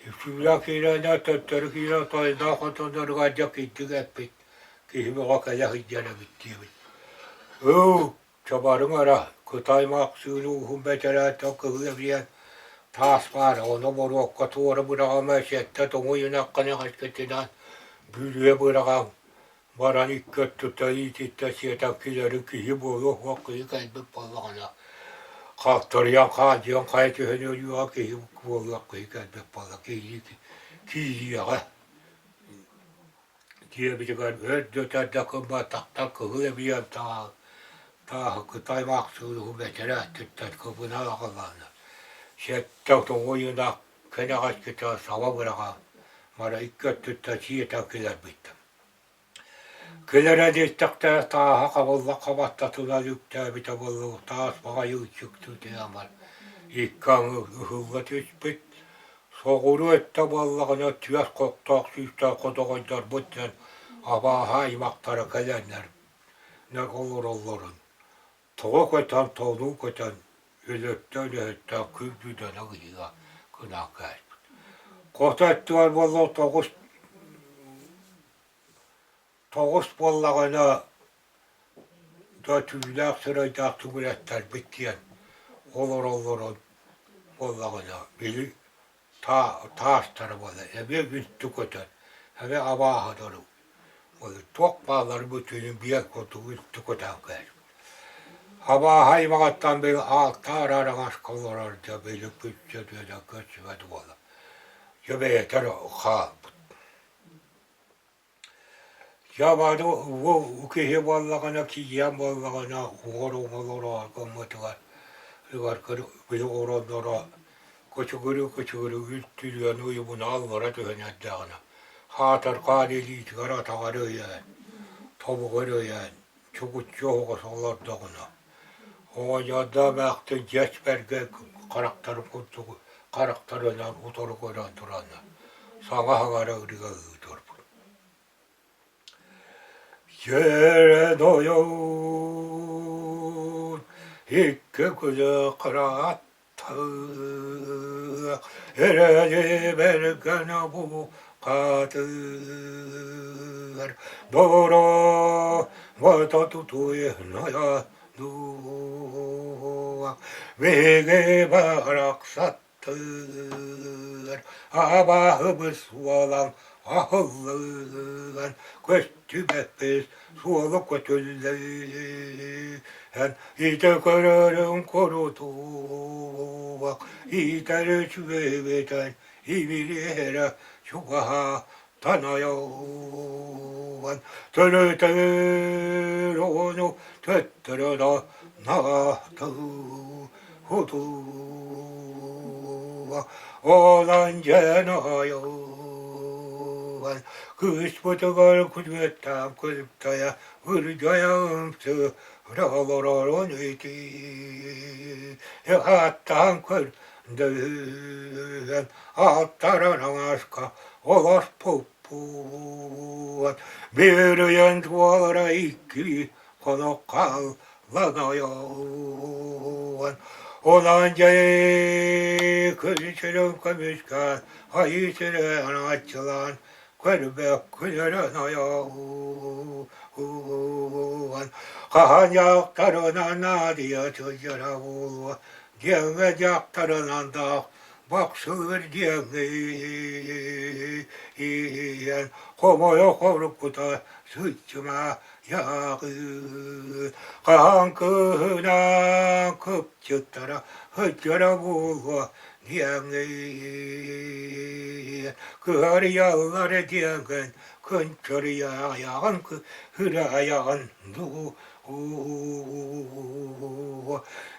Үксүүлээх киирэнэ төттөрү киирэн тойдоох хотонноругар дьэ кирдик эппит киһи бөҕө кэлэ сылдьар эбит диэбит. Ыы Чабарыҥ эрэ, Кытай Махсыын ууһун бэтэрээтэ кыһыл эбийэн таас баар, ону боруокка туора быраҕыма, сэттэ тоҥуй ынаххын эҕэркэтинэн бүрүө быраҕан баран икки өттүттэн иититтэн сиэтэн килэри киһи буолуох уох киһи кэлбит буоллаҕына халтарыйан хаалдьыйан хайа түһэн өлүөҕэ киһи буолуох киһи кэлбит буолла киһи киириэҕэ Дьиэбитигэр өр да өтөр гымматахтар кыһыл эбийэн тааһы Кытай маахсыылыһы бэтэрээттиттэн кыбына аҕаллааннар сэттэ тоҥуй ынах кэнэҕэскитэ саба быраҕан мара икки өттүттэн сиэтэн килэрбиттэр. Килэрэ диэтэхтэрэ тааһа хабылла хабаттатынан үктээбитэ буоллугу таас баҕайы ыччыктыы түһэн баран икки аҥы ыһылла түспүт Соҕуруу өттө буоллаҕына түөрт хохтоох сүүстээх хотоҕойдорбут диэн абааһы аймахтара кэлэннэр олороллорун тоҕо көтөн, толуу көтөн өлөртөн-өһөттөн күрдьүдэнэ ыйыга гынан кээспит. Хоту өттүгэр буолла тоҕус тоҕус буоллаҕына да түүлээх сырайдаах түгүрэттэрбит диэн олороллорун буоллаҕына били таастара буолар эмиэ үнтү көтөр эмиэ абааһылары туох бааллары бүтүнүн биэр курдук үнтү көтөн кэлбит абааһы аймаҕыттан били аалтаар араҥаска олорор да били күччэ түөтэ көстүбэт буола дьэ бэйэтэ эрэ хаалбыт Дьабады киһи буоллаҕына, киһиэн буоллаҕына уҥуор оҥолоро гыммытыгар били оронноро кочугуру-кочугуру үлтүрүөн уйубуна аллара түһэн эрдэҕинэ хаатырҕаан илиитигэр атаҕар өйөөн, тобугар өйөөн чугуччу оһоҕос олордоҕуна оҕонньордоох эмээхсин дьиэс бэргэн харахтарын курдук харахтарынан утары көрөн тураннар саҥа саҥара ырыалыы турбут Дьэрэ дойун икки күнү кырааттыах эрэли бэргэн бухатыыр доро тутуйная дуо биһиги барахсаттар абааһыбыт суолан аһыллан көстүбэппит суола көтүллэн итэ көрөрүн курутуох иитэр үчүгэйбитин ибириэрэ чугаһа танайан төрөтөр оҕону төттөрө да наҕатыы хутууа онон дьэн айан. Кыыспытыгар күтүөттээх күлүктэйэ ырдьайа ымсыыра олорорун ити ааттаан көрдөһөн аттаран аҥааска олорпуппут. Бүөрүйэн туолара икки хонох хааллан ойон. Онон дьэ күн сирин көмүскээн, айыы сирин аччылаан, көрбөккүн өрөн ойон. Хаһан дьахтарынан наадыйа сылдьара буолуо, диэҥҥэ дьахтарынан даах бахсылыыр диэҥҥэ хомойо хоруккута сылдьыма Яҕыы хаһан кыһынан кыпчыттара сылдьара буолуо диэҥҥин кыһарыйаллар диэҥҥин кынчарыйаҕын кыһырайаҕын дуу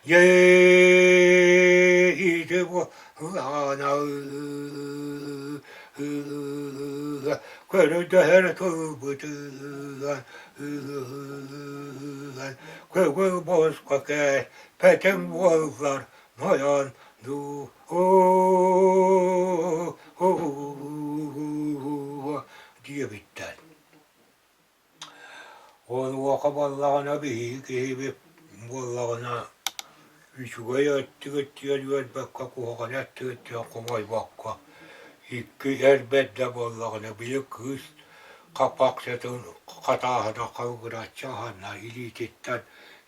Дьэ буоллаҕына көрдөһөр тылбытыгар көҥүл босхо кээспэтиҥ буоллар нойон дуу диэбиттэр. Онуоха буоллаҕына биһиги киһибит буоллаҕына үчүгэй өттүгүттэн үөрбэккэ, куһаҕан өттүгүттэн хомойбокко икки эр бэрдэ буоллаҕына били кыыс хаппахчытын хатааһына халыгыраччы аһанна илиититтэн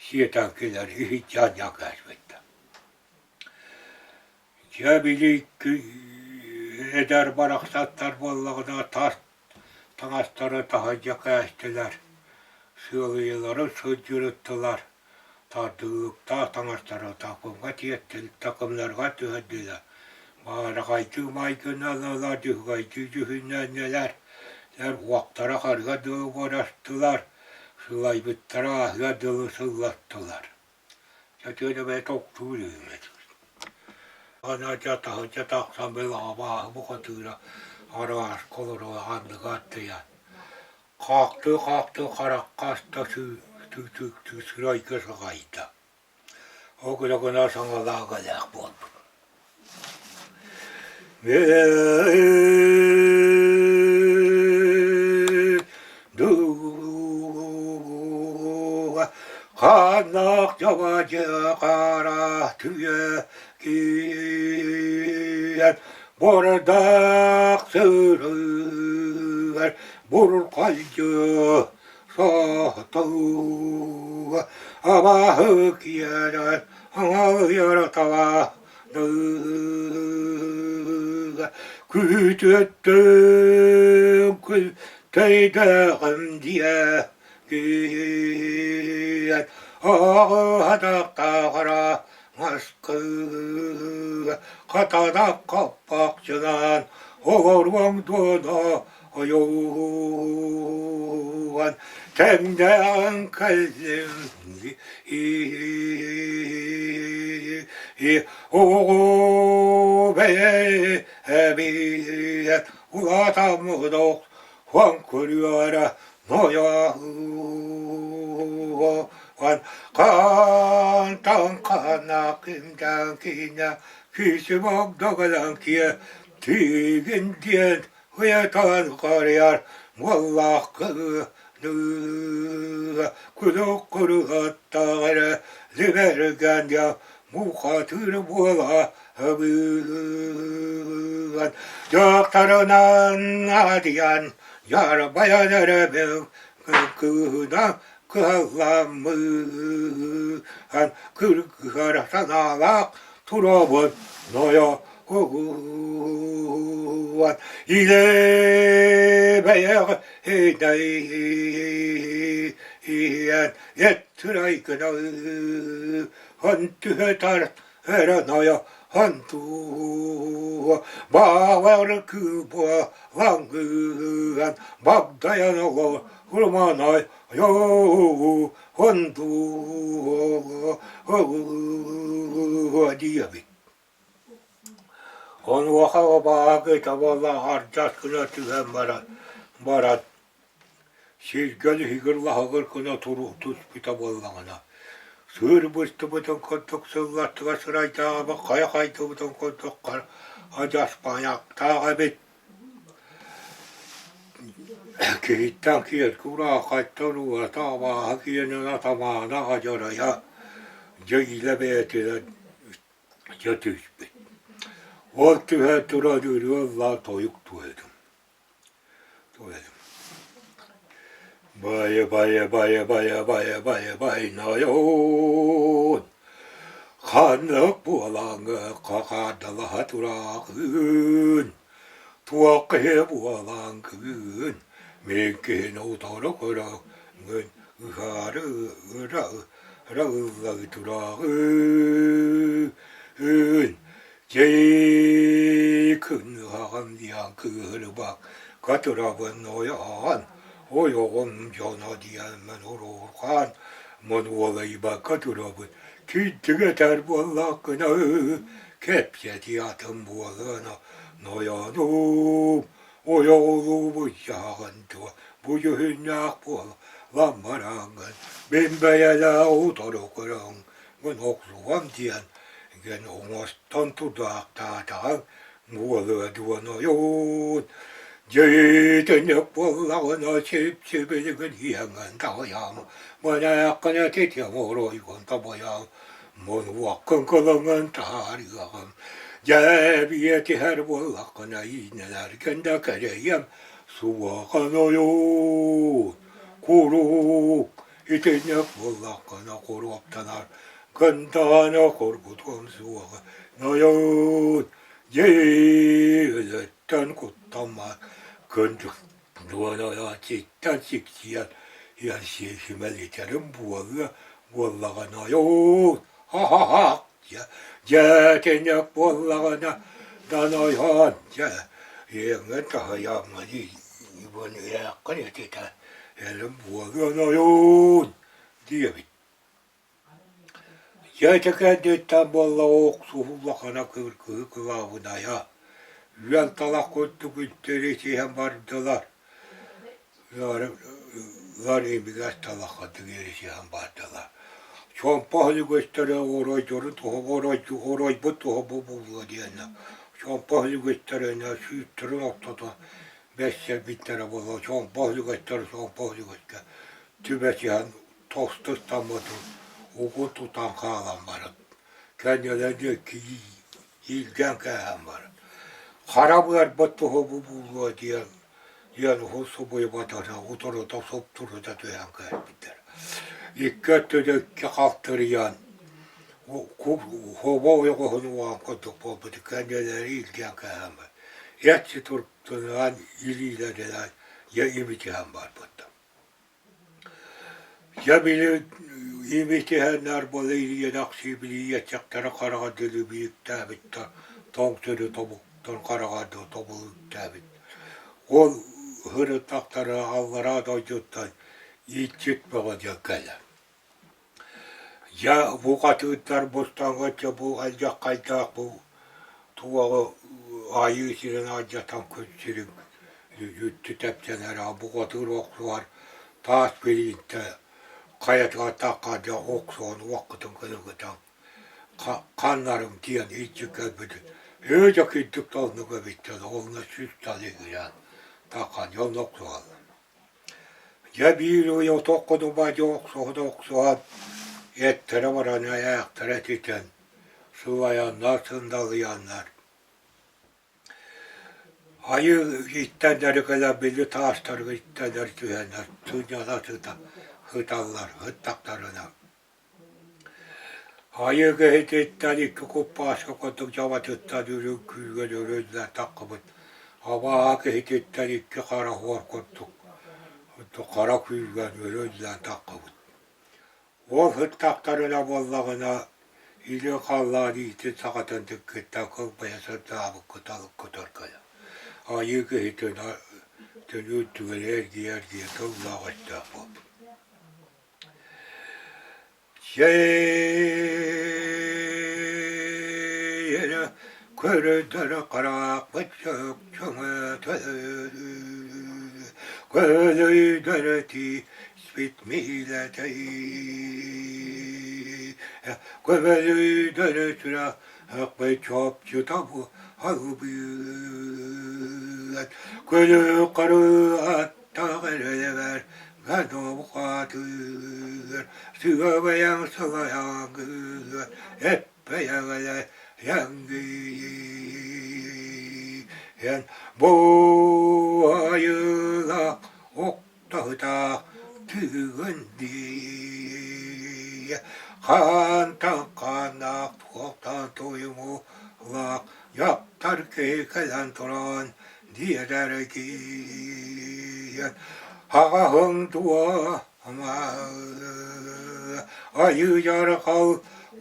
сиэтэн кэлэр иһирдьэ анньан кээспиттэр. Дьэ били икки эдэр барахсаттар буоллаҕына тас Таҥастары таһырдьа кээстилэр, сыалыйалары сылдьырыттылар, тардыылыктаах таҥастары такымҥа тиэртилэр, такымнарга түһэрдилэр, баараҕайдыы майгыналлар, дьүһүгэйдии дьүһүннэннилэр, уохтара харыга дылы буорастылар, сылайбыттара ааһыар дылы сыллаттылар. Чөчүөнэ бэйэтэ охтуур үһү Ана таһырдьа тахсан бэл абааһы бухатыыра арааска олоро анныга аттыйан хаахтыы-хаахтыы харахха аста сырайга саҕайда. Ол гына-гына саҥалаах элээх буолбут. Хааннаах дьабадьы хара түгэ киирэн Бордах сырыгар буркалдьы соһтууга абааһы киэрэн аҥалыйар таба Күтүөттүм күлтэйдэҕим диэ киэн аҕыһатахтаахара маскы хатана хаппахчынан олоруоҥ дуона ойууан тэҥнээн кэллим Оҕо бэйэбиэт улаатаммытох хуан көрүөрэ нойоһуон хантан хана кимтэн киинэ күүсүмок догалан киэ тиигин диэн Уйатан харыйар буоллаах кулук куруһаттаах эрэ либэргэн дьа муухатыыр буола ыбыган дьахтарынан адыйан дьарбайан эрэ кыыһынан кыһалламмыан кыргыһар санаалаах турабын нойо угуан илэ бэйэҕ иһэн эттирайгына хан түһэ тарт эрэ нойо хантуу баавар кыыбуа лаҥгыан багдайан оҕо хурманай йоо хантуу диэбит. Онуоха абааһы табалаах ардах гына түһэн баран, баран сиргэ лиһигир лаһыгыр гына түспүтэ буоллаҕына, сыыр быстыбытын курдук сыллаттыга сырайдааҕы хайа хайдыбытын курдук адьас байаактаах эбит. Киһиттэн киэргэ ураахайтан уурата абааһы киэнин атамаана адьарайа дьэ илэ бэйэтинэн дьэ түспүт. Ол түһэн туран ырыа ыллаан тойук туойдум. Туойдум. Бая бая бая бая бая бая байнайон Ханнык буолаҥҥа хахаардалаһа тураҕын Туох киһи буолаҥҥын мин киһини утары көрөҥҥүн ыһаары ыра ылла тураҕын Дьиикин ыһаҕын диэн кыыһырбак катырабын ойоҕон ойоҕум дьоно диэммин уруурҕаан мун уолуйбакка турабын киирдик этэр буоллаххына кэпсэтии атын буолуона нойонум ойоҕолуубут дьаһаҕын дуо бу дьүһүннээх буолан бараҥҥын мин бэйэлээх утары көрөҥҥүн охсуһуом диэн гэн оҥостон тудаахтаатаҕыҥ буолуо дуо нойуун дьиэтинник буоллаҕына сип-сибилигин иэҥҥин таһыйаам мэнээххинэ титиэм оройгун табайаам мунуоххун кылыҥын таһаарыаҕым дьээбийэ түһэр буоллаххына иинэлэргин да кэрэйиэм суоҕа нойуун куруук итинник буоллаххына куруоптанар кынтаҕана хоргутуом суоҕа нойуун дьиэлэттэн куттаммат кындык дуонайааччыттан сиксийэн иһэн симэлитэрим буолуо буоллаҕына ойуун ха-ха-ха дьээтинэк буоллаҕына данайаан дьэ иэҥҥин таһыйааммын ибын этитэ элим буолуон ойуун диэбит Дьэ ити кэнниттэн буолла охсуһуу улахана кыргыһыы кылаабынайа үөн талах курдук үттэри сиһэн бардылар ыар имигэс талахха тигиэри сиһэн бардылар Чомпо үгүстэрэ оройдорун туһа оройбут туһа бу буолуо диэннэр чомпо үгүстэринэ сүүттэрин ортото бэссэрбиттэрэ буолуо чомпо үгүстэр чомпо үгүскэ түбэсиһэн тосту ыстаммытын угун тутан хаалан баран, кэннилэрин диэки иилгээн кээһэн баран, хара быарбыт туһу бу буолуо диэн диэн уһун субуйбатана утурута суптурута түһэн кээспиттэр. Икки өттүнэн икки халтырыйан хобо ойоҕоһун уоҕан курдук буолбут кэннилэри иилгээн кээһэн баран, эт туруктунаан илиилэринэн дьэ имитиһэн барбыттар. Дьэ били имитиһэннэр буола илиэнэхсии билиийэччэхтэрэ хараҕа дылы бииктээбиттэр, тоҥ сири тобуктан хараҕа дылы тобул үктээбит. Ол сырыттахтара аллараа дойдуттан ииччит бөҕө диэн кэлэр. Дьэ бу хатыыттар бустаҥҥа дьэ бу алдьархайдаах бу туоҕу айыы сирин алдьатан күн сирин үттү тэпсэн эрэ бухатыыр охсуһар таас билиинтэ хайатыгар тахха дьэ охсуһан уоххутун кылыгытан ханнарым диэн илдьи кэлбитин ээ дьэ кырдьык да оннук эбиттэр онно сүүс талыгыйан таххан дьон охсуһаллар Дьэ биир ый отох кудуба охсуһан эттэрэ баран айаахтара этитэн сылайаннар сындалыйаннар айыы иттэннэри кэлэн били таастарга иттэннэр түһэннэр сынньана сыта сыталлар сыттахтарына Айыы киһититтэн икки куппааска курдук дьабатыттан үрүҥ күүгэн өрүллэн таххыбыт абааһы киһититтэн икки хара хуор курдук хара күүгэн өрүллэн таххыбыт. Ол сыттахтарына буоллаҕына илин халлаан иитин саҕатын тыккыттан кылбайа сырдаабыт кыталык көтөр кэлэр. Айыы киһитин үрдүгэр эргийэ-эргийэ тыллаах өстөөх буолбут. Чэй эрэ. Көрөйдөрө хараахпыт чөҥөтө Көлөйдөрө тииспит миилэтэй Көбөлөйдөрө сүрэхпит чопчута албыат Көлө хары аттаах эрэлэбэр Гадобухатыыр Сыабайаҥ сылайаҥыыр Эппэйэҕэлэ янгыйан Бу айылаах охтоһутаах тыгын дии Хантан хааннаах туохтан туйумулаах дьахтар киһи кэлэн туран диэтэр киийэн Аҕаһыҥ дуо Айыы дьарҕал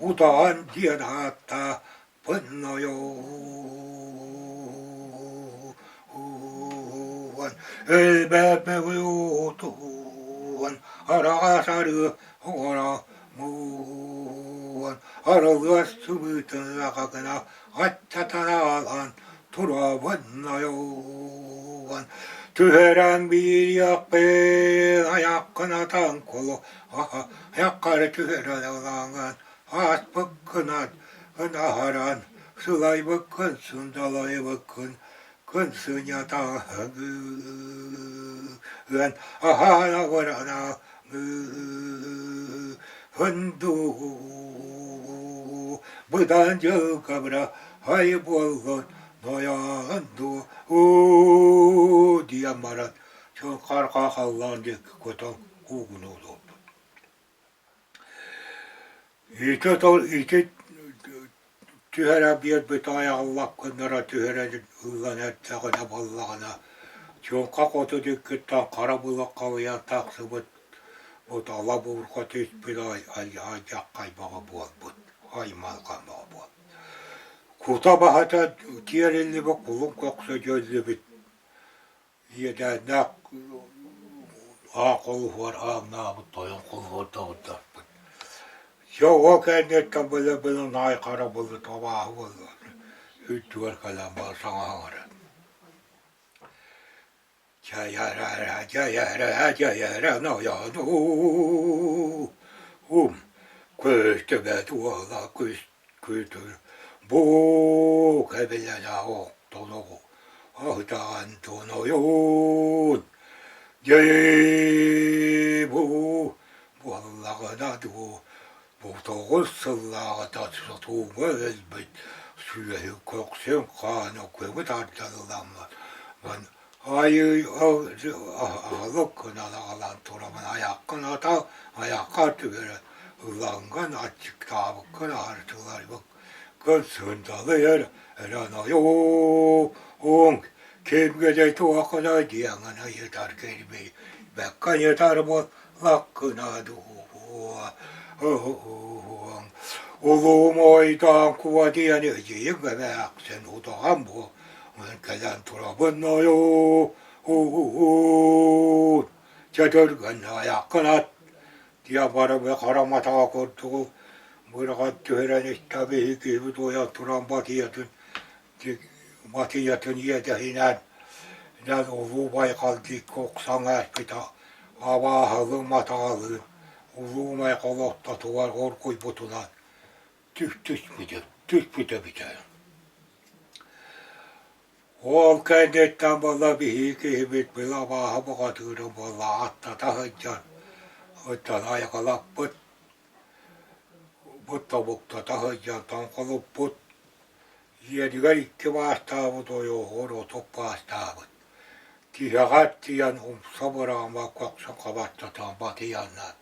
утаҕан диэн ааттаахпын ойуун Өлбөппүтуун араҕас арыы оҕоро муун арылыас сыбыытын аҕа аччатанаалаан турабын ойуун Түһэрэн биэриэхпин айаххын атан кулу айаххар түһэрэн ылаҥын ааспыккынан аһаран сылайбыккын сындалайбыккын күн сынньатаҕыан аһаан абырана ынду быдан дьылгабыра ай буоллун нойоон дуу уу диэн баран чуҥхарха халлаан диэки көтөн куугунуу турбут. Ити тыл ити түһэрэ биэрбит айаҕаллап гыннара түһэрэн ыллан эрдэҕинэ буоллаҕына чуҥха хоту диэкиттэн хара былыт халыйан тахсыбыт бу тала буурҕа түспүт алдьархай бөҕө буолбут аймалҕан бөҕө буолбут. Кута баһата тиэриллибит кулун көхсө дьөллүбүт Иэдээннээх аа холуһугар ааҥнаабыт тойон холуһугар доҕордоспут. Дьэ ол кэнниттэн былы-былы наай хара былыт абааһы буолла үрдүгэр кэлэн баар саҥа саҥарар. Дьайара, дьайара, дьайара, нойону ум көстүбэт уола күс Күтүр бу кэбилэнэ охтонугу аһытаан тонойун дьэ бу буоллаҕына дуу бу 9 сыллааҕыта сотууга өлбүт сүөһү көхсүн хаана көҥү тардан ыламмыт Айыы аһылык гынан аҕалан турабын айаххын ата айаххар түһэрэн ыллаҥҥын аччыктаабыккын аһартыларбыккын сындалыйар эрэн ойууҥ кимҥэ туоххуна диэҥҥин ыйытар кирбий бэккэ ыйытар буоллаххына дуу Улуу Моойдоон куба диэн эдьиийиҥ эмээхсин удаҕан буол Кэлэн турабын ойуу чөтөргөн айаххын ат диэн барабы хара матаҕа курдугу быраҕан түһэрэн истэ биһиги киһибит уойан туран батыйатын батыйатын иэдэһинэн инэн Улуу Байҕал диэки охсон ааспыта абааһылыы матаҕалыы Улуу Байҕал ортотугар оргуйбутунан түспүтэ түспүтэ эбитэ. Ол кэнниттэн буолла биһиги киһибит били абааһы бухатыыра буолла аттата сылдьан оттон айҕалаппыт бу тобуктата сылдьан тоҥхолуппут ийэтигэр икки баастаабыт ойоҕор 30 баастаабыт тиһэҕэр тиийэн умса быраҕыма көхсүн хабаттатан батыйаннаан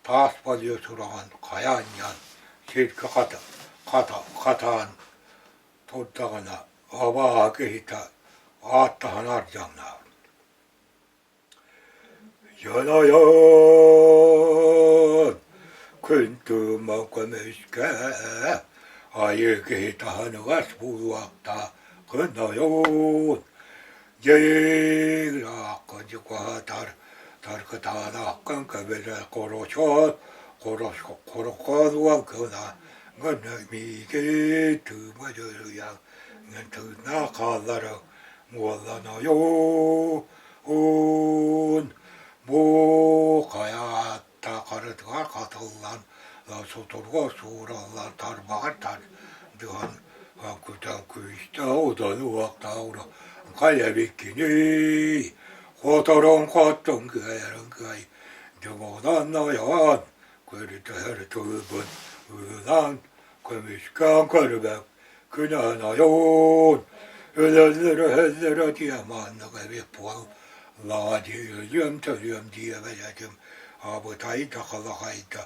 таас балыа сураҕын хайа анньан сиргэ хатаан турдаҕына абааһы киһитэ ааттаһан ардьаҥнаабыт. Дьонойон күн тыыма көмүскэ айыы киһи таһыныгас буолуохтаах кынайон дьиҥ-ааккын дьукаатар таркытаанаххын көбүлэ хорочоот хорокоон уол гына гына миигин тыыма дьоруйан. Тыыннаах хаалларыҥ уолланойуун бу хайаатта харытыгар хатыллан сутурга суураллан тарбаҕар тардыһан күтэн күүстээх уданы уохтаах хайа эбиккиний хоторон хоттон кыайарын кыай дьобоҕунан нойоон көрүтөһөр тылбын ыынан көмүскээн көрүбэк күнэһин ойуун өлөллөрө-өһөллөрө диэмааннык эбит буол лаҕа дии өлүөм-төлүөм диэбэт этим абытайда халахайда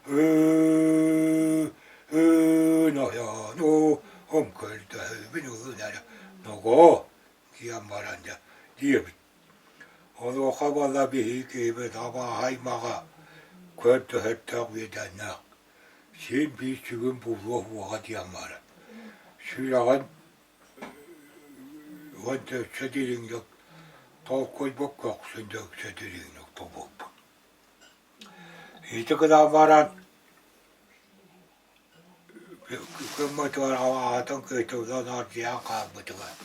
ыы ыы нойоон уу ом көрдөһүүбүн ылын эрэ ногоо диэн баран дьэ диэбит. Онуоха буолла биһиги киһибит абааһы аймаҕа көрдөһөрдөөх үөдэннээх син биир сүгүн булуо суоҕа диэн баран сүрэҕин уонна өссө дириҥник толкуйбут көхсүн да өссө дириҥник тобулбут. Ити гынан баран күммүтүгэр аатын кыйтыллан ардыйан хаалбытыгар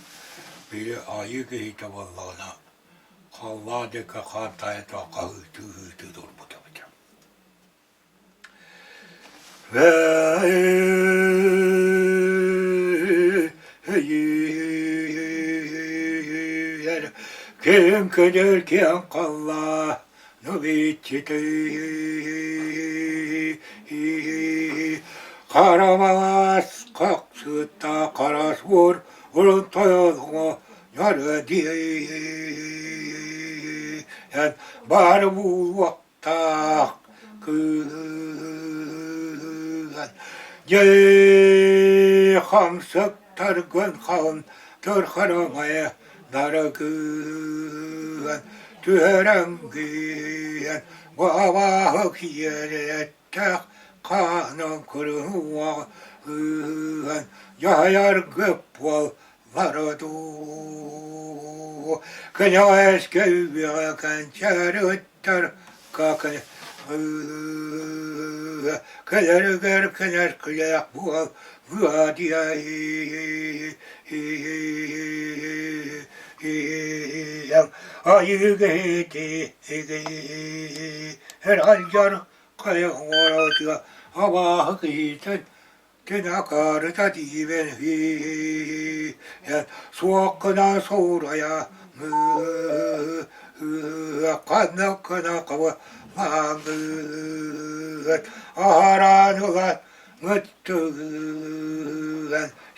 били айыы киһитэ буоллаҕына халлаан диэки хаантайа хаһыытыы-хаһыытыы турбут эбит. Киэҥ көдөл киэҥ халлаа Харамаас хахсыта хара суор урун тойоҥҥо ньары диэн баар буолуохтаах кыыһан дьэ хамсыктаргын хаһан тырхарамайа Дарыгыан түһэрэҥгиэн абааһы киэрэттээх хаанын кырыһыан дьаһайарга буоллара дуу князька үөҕэ кэнчээриттэр кэлэригэр кэнэр күлээх буол Айыыгыһитиһигэр хайа абааһы киһитин Тинакарыта диибэн суоххуна суурайа ханныккына хабылаангыт аһараан ылан мыттыган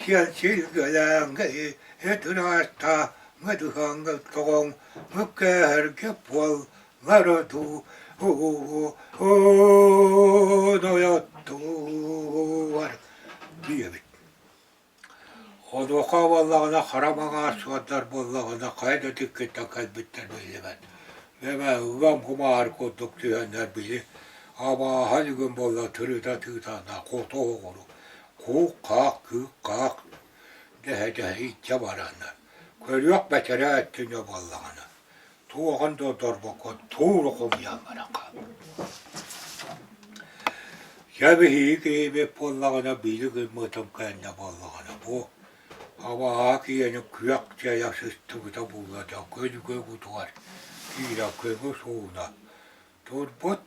сиэн силгэлээнгэ этыраста мыдыһаҥҥа тоҕоҥ мыккэһэргэ буоллара дуу нойоттугар диэбит. Онуоха буоллаҕына хара маҥаас суордар буоллаҕына хайа да тиккиттэн кэлбиттэр биллибэт. Мэмэ ыам кумаар курдук түһэннэр били абааһы бүгүн буолла тырыта тыытаана хоту оҕону куук-хаах кыык-хаах дэһэ-дэһэ илдьэ бараннар көрүөх бэтэрээ өттүнэ буоллаҕына туоҕун да ордорбокко туура хомуйан баран хаалбыт. Дьэ биһиги киһибит буоллаҕына биири гыммытым кэннэ буоллаҕына бу абааһы киэнэ күөх чэйэ сыстыбыта буолла да көнүгө кутугар киирэн көҥү сууна турбут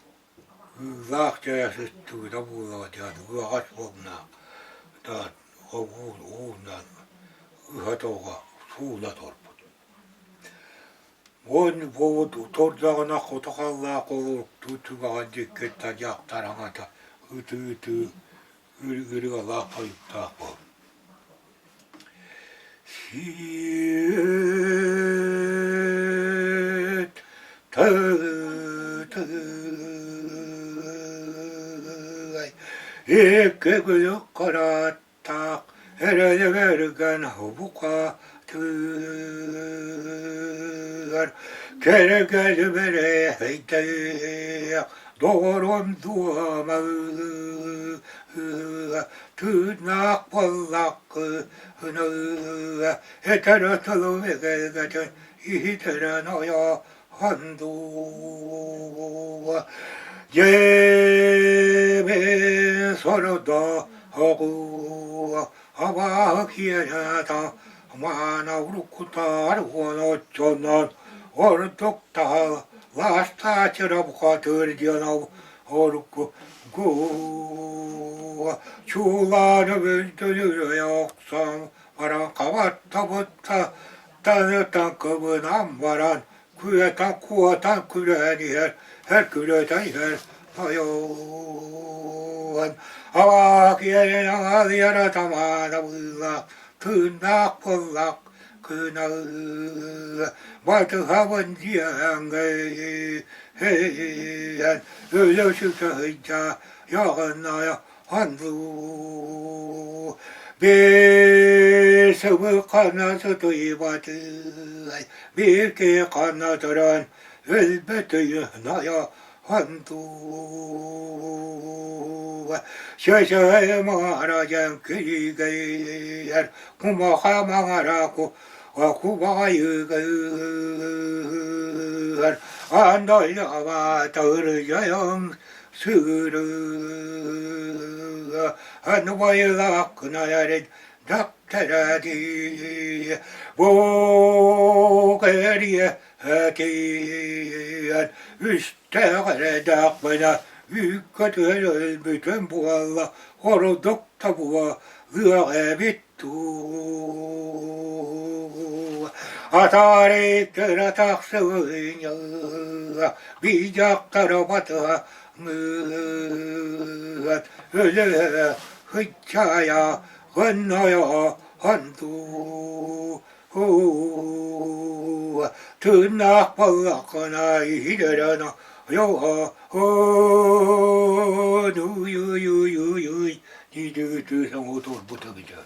ыылаах чэйэ сыстыбыта буолла диэн ыаҕас буолнаах уунан ыһа-тоҕо сууна турбут. Уон буолбут тордоҕуна хоту халлаах олуруктуу түгэҕин диэки тадьаахтар аҥата ытыы-ытыы ырыалаах тойуктаах буол. Сиэт тыы-тыай икки күлүк хараат таах эрэлэбэргэн бука тыгар кэрэгэл бэрэйдээх доҕорум дуома тыыннаах буоллаххына этэр тылым эгэлгэтин иһитэрэн ойохон дуу дьиэбин сордооҕу. Абааһы киэнэ маана уруккутаар уон оччонон ордук таһал лаастаачыра бухатыыр диэн орукку чуулааны бүлтүнүрэ охсон баран хабаттабытта танытан кыбынан баран күөтэн куотан күрээн иһэр эр күрэтэн иһэр тойон абаа киэрин аҥалыйара тамаана быылаах тыыннаах буоллах кына батыһабын диэҥҥэ өлө сүтэ сылдьа яҕынная Анду Биир хана сытыйбатый, биир киһи хана туран өлбөтүй найа анду Сөсөй маҥарадьан киригэйэр, кумаха маҥара кубаҕайыгар андойаба тырыйайым Сыырыга нубайылаах гына эрин дактара дии бу кэриэ тиийэн үстээх эрэдэхпинэ үүккэ түһэн өлбүтүм буолла ордук да буолуох эбит дуу Атаарый кыра тахсыбыйа биир дьахтары батыһа Өлө хыччаайа гыннайа андуу Тыыннаах буоллаххына иһилэрэн йоҕа уй-уй-уй-уй дии-дии соҥуу турбут эбитэ.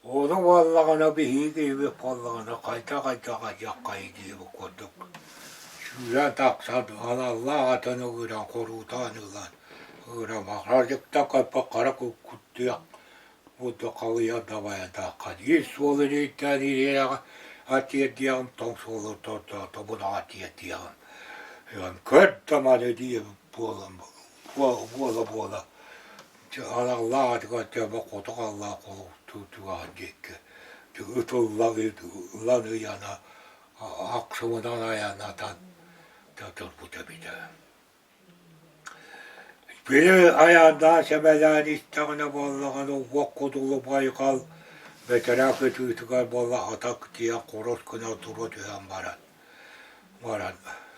Ону буоллаҕына биһиги киһибит буоллаҕына хайда-хайда хайдаххай диэбит курдук сүүрэн тахсан аналлаах атын ыҥыран хоруутаан ылан ыҥырамахрадьыкта көппөх хара куттуйах курдук халыйан дабайан тааххан ис суол илииттээн ириэрэҕэ тиэрдиэҕим тоҥ суолу тобунаҕа тиэрдиэҕим көр да маны диэбит буолан буола-буола Аналлаах атыгар төбө хоту халлаах холуктуутугаҕын диэки ытыллан ыйана ахсымынан айанатан турбут эбитэ. Били айаннаан сэмэлээн истэҕинэ буоллаҕына уох кудулу байҕал бэтэрээ кытыытыгар буолла атах тиийэн хорос гына тура түһэн баран баран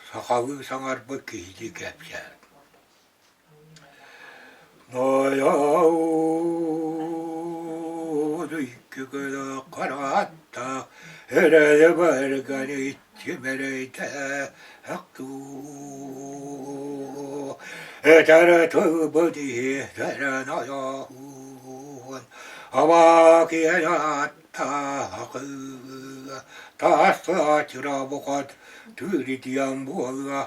сахалыы саҥарбыт киһилии кэпсээн Икки хараатта эрэйэ барган иччимэрэйдээх дуу этэрэ тылбыт иһитэрэн ойоһуун абаа киэн ааттаах таас чыра бухат түүрүтүйэн буолла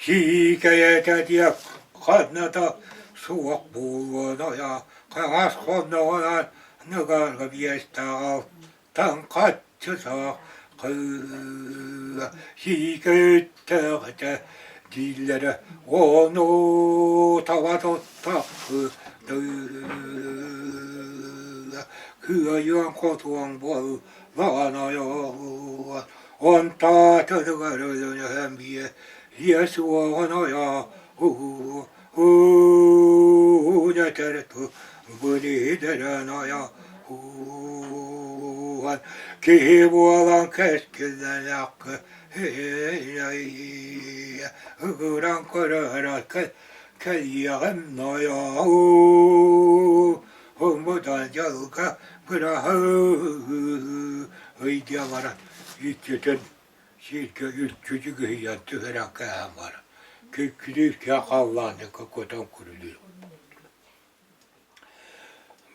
Сиикэйэтэ диэх ханна да суох буолуонайа хаҥас хонноҕунан ныгарга биэстээх таҥхаччы саах сиикэйиттээх этэ дииллэрэ ону таба туттаххы кыайыаҥ хотуоҥ буол Лаҕанайа онтаатыгар өлөнөһөн биэ ийэ суоҕунайа уу этэр былиһидэрэнайа ууан киһи буолан кэскиллэнэххэ ыгыран көрөөрө кэлиэҕим нойоо Уммутан дьолго быраһыы ыйдыалара иччитин сиргэ үччүтү кыһыйан түһэрэн кээһэн баран күлүүскэ халлааны көтөн күрүлүүр.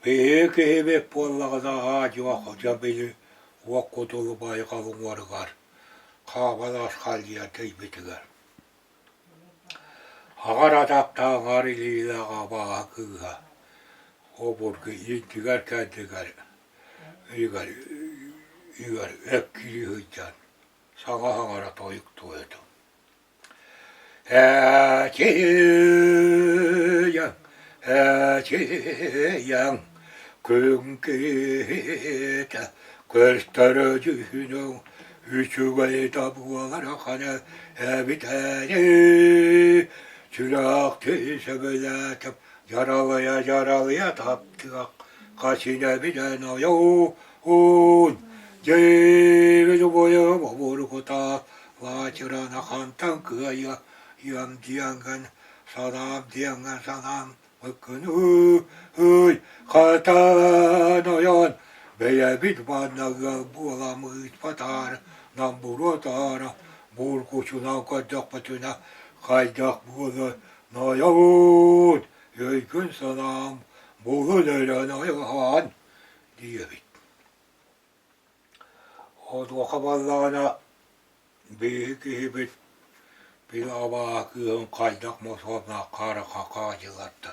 Биһиги киһибит буоллаҕына аа-дьуо дьэ били уох кутулу байҕал уҥуоругар хаабалаас халыйа тыйбытыгар Аҕар атахтааҕар илиилээх абааһы кыыһа обургу илдьигэр кэллигэр ыйыгар ыйыгар эккирии сылдьан саҥа саҥара тойук туойда. Эчийэҥ, эчийэҥ, күн киһитэ көстөрө дьүһүнүҥ үчүгэй да буолара хана эбитэний сүрэхтии сөбүлээтим дьаралыйа-дьаралыйа таптыах хасина билэн ойуун дьиэбит убайым обургута лаачырана хантан кыайа Иам диэҥҥин санаам диэҥҥин санаам ыккын-ый хатан ойон бэйэбит манна ыал буоламмыт намбуруотаара бургучунан көрдөхпүтүнэ хайдах буолуой нойоон өйгүн санаам булун эрэ нойоон диэбит. Онуоха буоллаҕына Биһиги киһибит били абааһы кыыһын хайдах мосуоннаах хаара хаадьыларда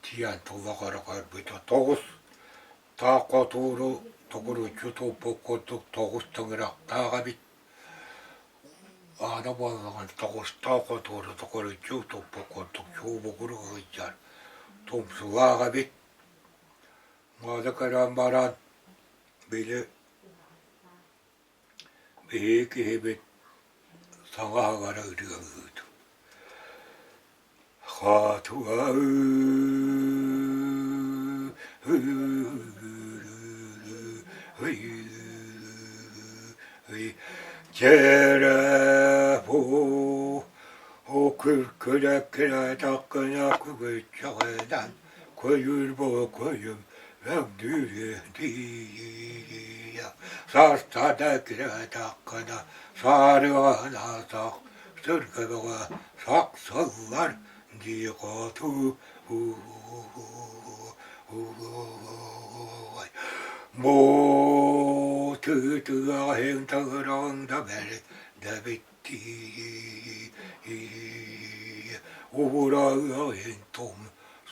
тиийэн тула көрө көрбүтэ тоҕус таах хотууру тугуруччу туппут курдук тоҕус тыҥырахтаах эбит аана буоллаҕына тоҕустаах хотууру тугуруччу туппут курдук чуубугур сылдьар тумсулаах эбит Маны көрөн баран били Биһиги киһибит саҥа аһаҕара ырыалыыр Көйүүр бокойум өҥнүүрү тиийэ Сарсада кирэтэххинэ саарыҕаһынаатах сыргыбыга сахсыллар дии хоту Бу тыытыаһын тыгыраҥ да бэрт дэбиттии Уурайын тум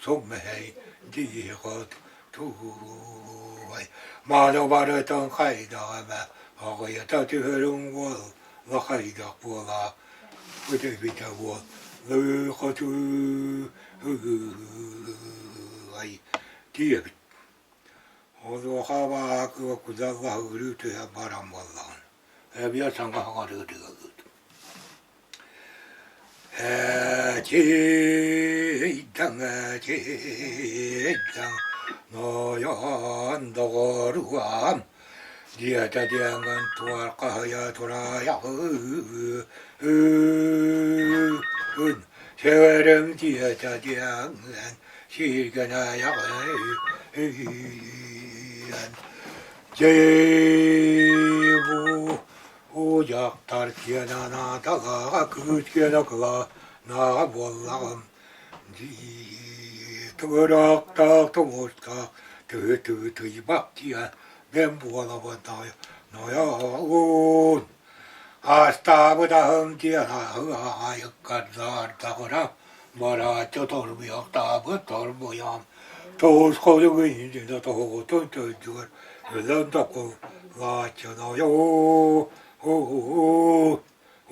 суммэһэй диэҕит туой Маны барытын хайдах эмэ аҕыйата түһэрин уол лахайдах буола бүтэ уол лыхатыы диэбит. Онуоха абааһы кудаллаһыырыы түһэ баран буоллаҕын. Эбиэ саҥа хаҥарыытыгалыыт. Эчийдэҥ, эчийдэҥ, нойон доҕоруом, диэтэ диэҥҥин туорхаһыйа тураайаҕын, сэбэрэм диэтэ диэҥҥин сииргэнээйэҕин. Дьэ бу Уу дьахтар киэнэ наадалааҕа кыыс киэнэ кылаанааҕа буоллаҕым дии тыгыраахтаах тоҥуостаах тыһы тыһы тыйбах диэн бэм буолабын нойоон Астаабыт аһым диэн аһы аайыккардаардагына барааччы торбуйахтаабыт торбуйам тоҕус хонук иннинэ тоһоҕотун төрдүгэр өлөн токуллааччынайоо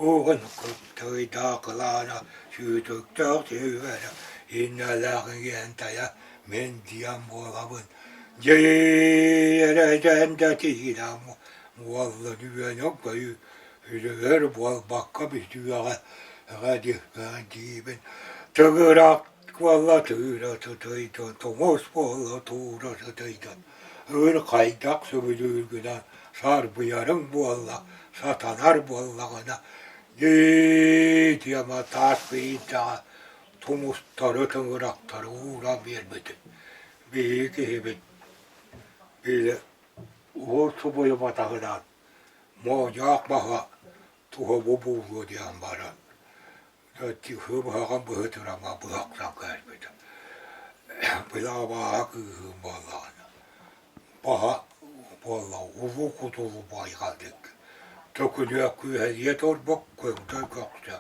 уһун кыптыйдаахылаана сүүтүктээх сүбэрэ иннэлээх иэнтэйэ мин диэн буолабын дьиэрэдэн да тиһинэм уоллан үөнэ көйү үлүгэр буолбакка бүтүөҕэ диибин тыгыраах буолла тыыра сытыйдын тоҥус буолла туура сытыйдын ыр хайдах сөбүлүүргүнэн сарбыйарыҥ буолла сатанар буоллаҕына дии тиэмэ таас биирдэҕэ тумустары тыҥырахтары ууран биэрбитим биһиги киһибит били уол субуйуматаҕынан моонньоох маһа туһа бу буолуо диэн баран быһаҕын быһытырама быһахтан кэлбитэ били абааһы кыыһым буоллаҕына баһа буолла улуу кутулу байҕалдык төкүнүө күүһэлиэ турбук көҥдөй көхсө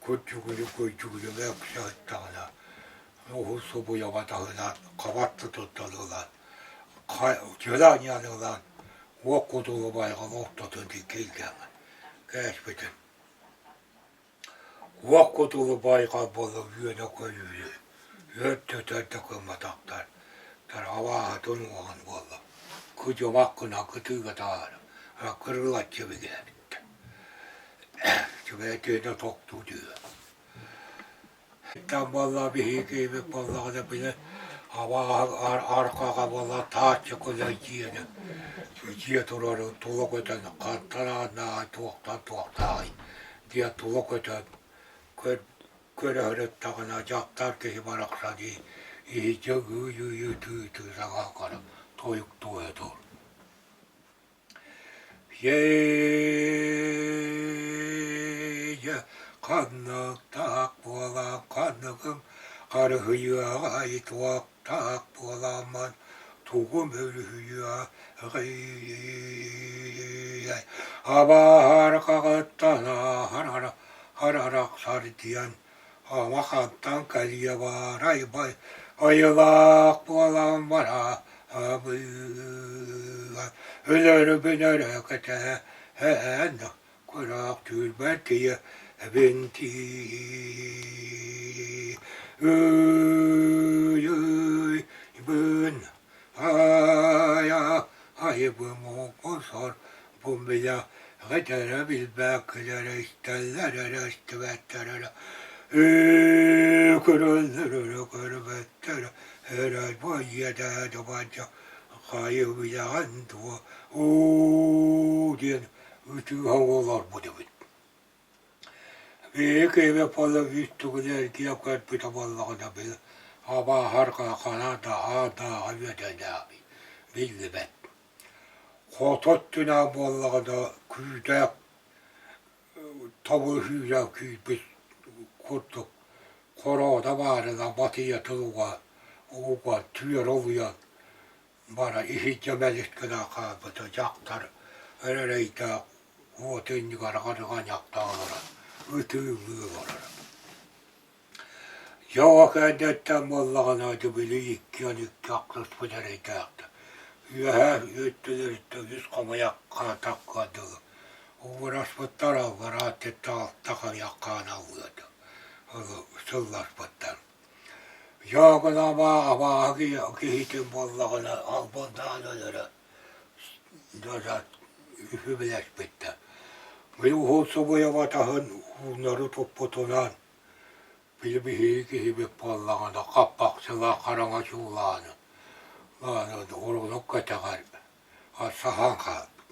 күрдьүгүнү күрдьүгүнү мөксө ыттаҕына уһун субуйабатаҕынан хабатты туттан ылан дьөлө анньан ылан уох кутулу байҕал ортотун диэки илдьэҥ кээспитим. Уох кутулу байҕал буола үөнэ көрүүнү үөрдүтэр да гымматахтар, абааһытын уоһун буолла, кыдьымах гына кытыыга таһаара, кырылаччы бигээбиттэр. Үчүгэй тохтуу түһүө. Итан буолла биһиги киһибит буоллаҕына били абааһы арҕаҕа буолла тааччы көлө дьиэни дьиэ турарын тула көтөн хантан ааннааҕый туохтан туохтааҕый диэн тула көтөн көрө сырыттаҕына дьахтар киһи барахсан иһирдьэ ыы-ыы ытыы-ытыы саҥа көрө тойук туойа тур Дьэ, ханныктаах буолан ханныгым харыһыйыаҕай туохтаах буоламмын тугум өрүһүйүөҕэй Абааһарҕаҕыттан харарахсар диэн ама хантан кэлиэ баарай бай айылаах буолан барабыа өлөрүбүн өрө кэтэһэн күрэх түүрбэр тиийэбин дии Ый-ый-бын ай айыбым оҥосор бу билэ этэрэ билбэккэлэр истэллэр эрэ истибэттэр эрэ көрөллөр эрэ көрбөттөр эрэ бу бадьа хайы билэҕин дуо уу диэн ытыыһа олорбут эбит Биһиги половик тугун эргийэ көрбүтэ буоллаҕына били абааһарга хара да аадааҕа үөдэнээҕи биллибэт. Хоту өттүнээх буоллаҕына күүдээх тобуһуура киирбит курдук хороона баарына батыйатын уга уга түөрэ олуйан бара иһирдьэ мэлис гына хаалбыта дьахтар эрэйдээх уот иннигэр аҕаныҕанньахтаах олорон ытыылыы олорор. Дьоҕо кэнниттэн буоллаҕына били иккиэн икки ахсыспыт эрэйдээхтэр. Үөһээ өттүлэриттэн үс хамыйах хаатахха дылы уураспыттар аллараа өттүттэн алта хамыйах хаан аллыата сылласпыттар. Дьоогуна абааһы киһитин буоллаҕына албыннаан өлөрө үһүбүлэспиттэр. Били уһун субуйа батаһын ууннары туппутунан били биһиги киһибит буоллаҕына хаппахчылаах хараҥа чуулааны урунук кэтэҕэр саһан хаалбыт.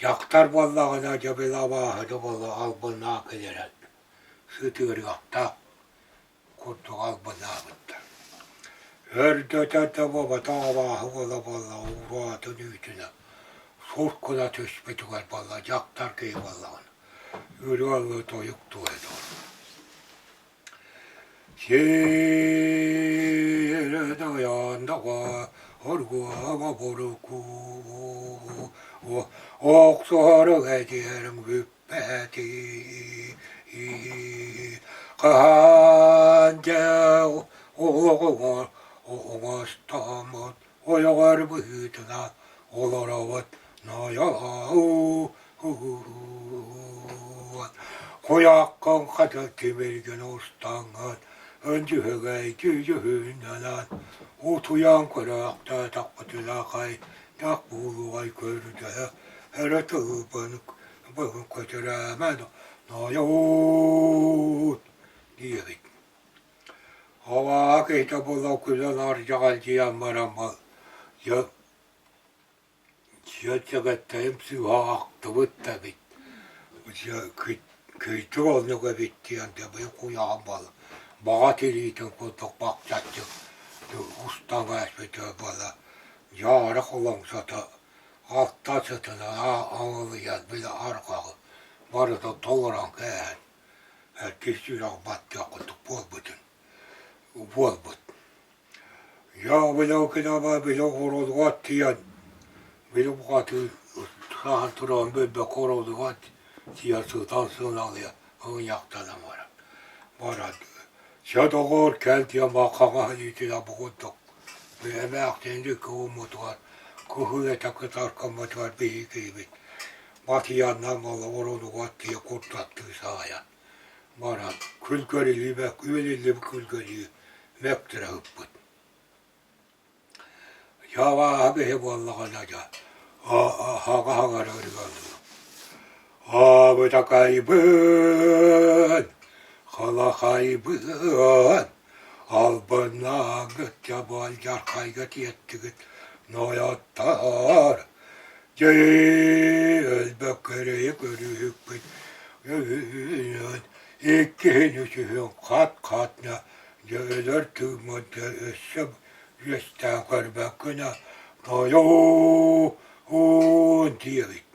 Дьахтар буоллаҕына дьэ били абааһыны буолла албыннаан кэлэрэн сытыарыахтаах курдук албыннаабыттар. Өрдөтө да буолбатах абааһы буола буолла уруотун үүтүнэ суркуна түспүтүгэр буолла дьахтар киһи буоллаҕына ырыалыы тойук туойа Сиэрэ-дайаандаҕа оргуома буруку охсуһарыҥ этиэриҥ бүппэти хаһан дьэ олоҕуҥар оҥостоммут ойоҕор быһыытынан олоробут нойоо Куйааккын хата тимиргин устаҥҥын, өндьүһүгэй дьүһүннэнэн, утуйан көрөөхтөөтөхпүтүнэ хайдах буолуой көрдөһө эрэ тылбын бүгүн көтүрээмэн нойоот диэбит. Абаа киһитэ буола күлэн ардьаҕалдьыйан баран дьэ Дьиэ-сэгэттэрим сыыһа ахтыбыт да эбит, дьэ кыйдык оннук эбит диэн дьэ куйаҕым буолла, баҕа тириитин курдук бахчаччы устан ааспыта буола, дьаара холоҥсото алта сытынан аҥылыйан били арҕаҕы барыта толорон кээһэн кис сүрэх баттыах курдук буолбутун буолбут. Я билэ билэ оҕуруотугар тиийэн били бухатыыр сааһан туран бөлбөккө оҕуруотугар тиийэн сытан сыаналыйа ылыйахтанан баран баран чэ доҕоор кэл диэн бааххаҕа илиитинэн бу курдук эмээхсин диэки ууммутугар кыһыл этэ кытаркаммытыгар биһиги киһибит. Батыйаннан буолла оронугар тиийэ курдаттыы саайан баран күл көрүллүбэт үөлүллүбүт күлгөлүү мөктөрө ыппыт. Дьабааһы киһи буоллаҕына дьэ аһаҕа-аһаҕара ырыалыыр. Аабытакайбын, халахайбын, албыннааҥҥыт дьэ буолдьархайга тиэртигит нойоттор. Дьэ өлбөккө эрэйи көрүүһүкпүт иккиһин үсүһүн хат-хат дьэ өлөр тыыммыт дьэ өссө үөстээн көрбөккүнэ тойуун диэбит.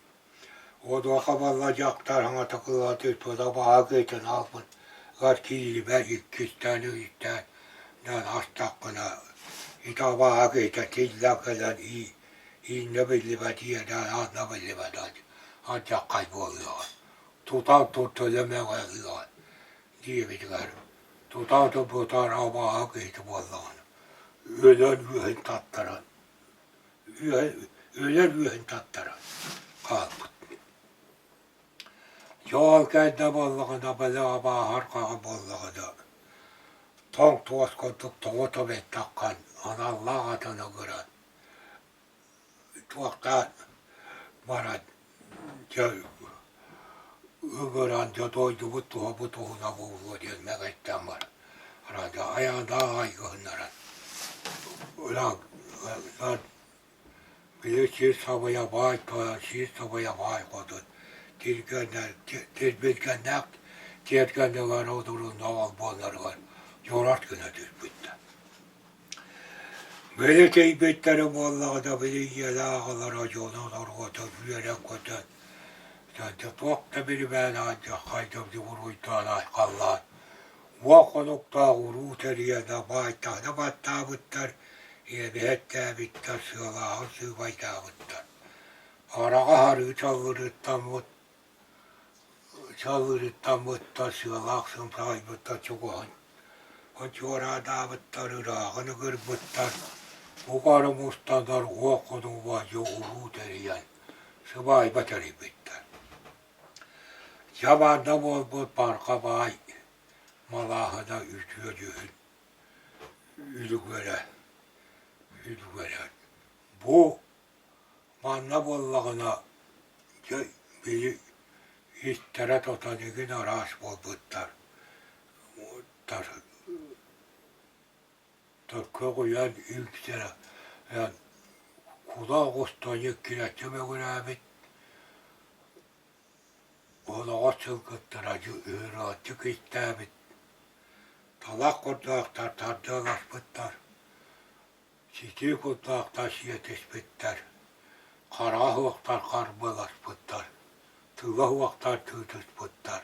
Одуоха балла дьахтар саҥата кылаатыыр тута баһа кыайтан аалбыт гар киирибэт иккистээн үһүстээн даан астахпына ити абааһы киһитэ тиллэн кэлэн ииннэ биллибэт иэдээн аанна биллибэт алдьархай буолуоҕа тутан туртуйа мөҕөллөҕө диэбитигэр тутан турбутар абааһы киһитэ буоллаҕына өлөн үөһүн таттаран өлөр үөһүн таттаран хаалбыт. Дьол кэллэ буоллаҕына били абааһы арҕаҕа буоллаҕына тоҥ туос курдук тоҕо тобеттаххын аналлаах атын ыҥыран туохтаан баран дьэ ыҥыран дьэ дойдубут туһабыт уһуна буолуо диэн мэҥэттэн баран айаандаах айгыһыннаран били сир сабыйа баай тойон сир сабыйа баай хотун тирбилгэннээх тиэргэнигэр одурунна олбуолларыгар дьуорат гына түспүттэр. Били тиийбиттэрэ буоллаҕына били ийэлээх аҕалара дьоно норуота үөрэн-көтөн туох да бирибээн алдьархайдым дьугуруйдаан айхаллаан уо хонуктаах уруу тэрийэн баайтаһына баттаабыттар, иэбиһэттээбиттэр, сыалааҕын сыыбайдаабыттар. Хараҕа харыы чаллырыттаммыт чаллырыттаммыттар, сыалаах сымсаҕайбыттар чугаһын Чуорадаабыттар, ырааҕын ыгырбыттар, бука эрэ мустаннар уох хонууга дьэ уруу тэрийэн, сыбаайба тэрийбиттэр. Дьэ манна буолбут барҕа баай малааһына үтүө дьүһүн үлүгэрэ, үлүгэрэ. Бу манна буоллаҕына дьэ били истэрэ тотон игин араас буолбуттар. Көҕүйэн үксэрэ кула оҕустан иккилэччи мөҥүрээбит Оноҕос сылгыттара ыһырааччы кистээбит, талах курдаахтар тардыаласпыттар, ситии курдаахтар сиэтиспиттэр, хара суохтар харбыаласпыттар, тыла суохтар тыытыспыттар,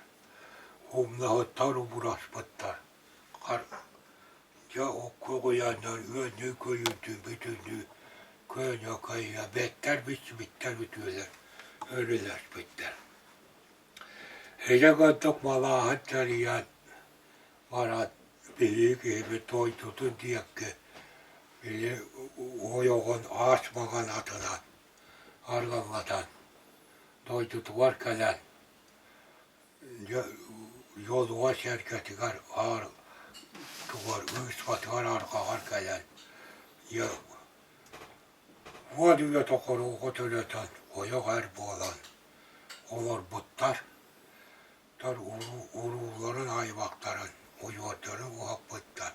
умнаһыттар убураспыттар. Дьэ көҕүйэннэр үөннүү көйүүрдүү бүтүннүү көөньөкөйө бэттэр билсибиттэр үтүөлэр өрүлэспиттэр. Илэ курдук малааһын тэрийэн баран биһиги киһибит дойдутун диэки били ойоҕун аас маҥан атынан арыаллатан дойдутугар кэлэн Дьолугар сэргэтигэр аар тугар ыыспатыгар арҕаҕар кэлэн дьэ уон үйэ токурууга төлөтөн ойох эр буолан олорбуттар урууларын аймахтарын удьуордарын уһаппыттар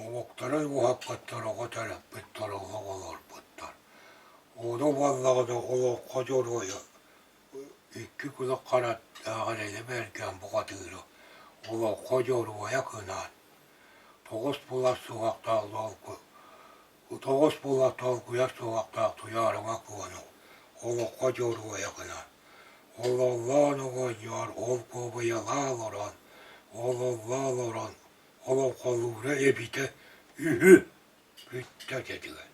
омуктарын уһаппыттар оҕо төрөппүттэр олох олорбуттар ону буоллаҕына олоҥхо дьоруойа Икки кулак хараттааҕар элэ бэргэн бухатыыры олоҥхо дьоруойа кынаан, тоҕус булар суһахтаах тоҕус булар толкуйар суһахтаах Туйаарыма Куону олоҥхо дьоруойа гынан, ололлоон оҕонньор ол куобуйалаа олорон, ололлоо олорон олоҥхолуура эбитэ үһү, бүттэ дэтигэр.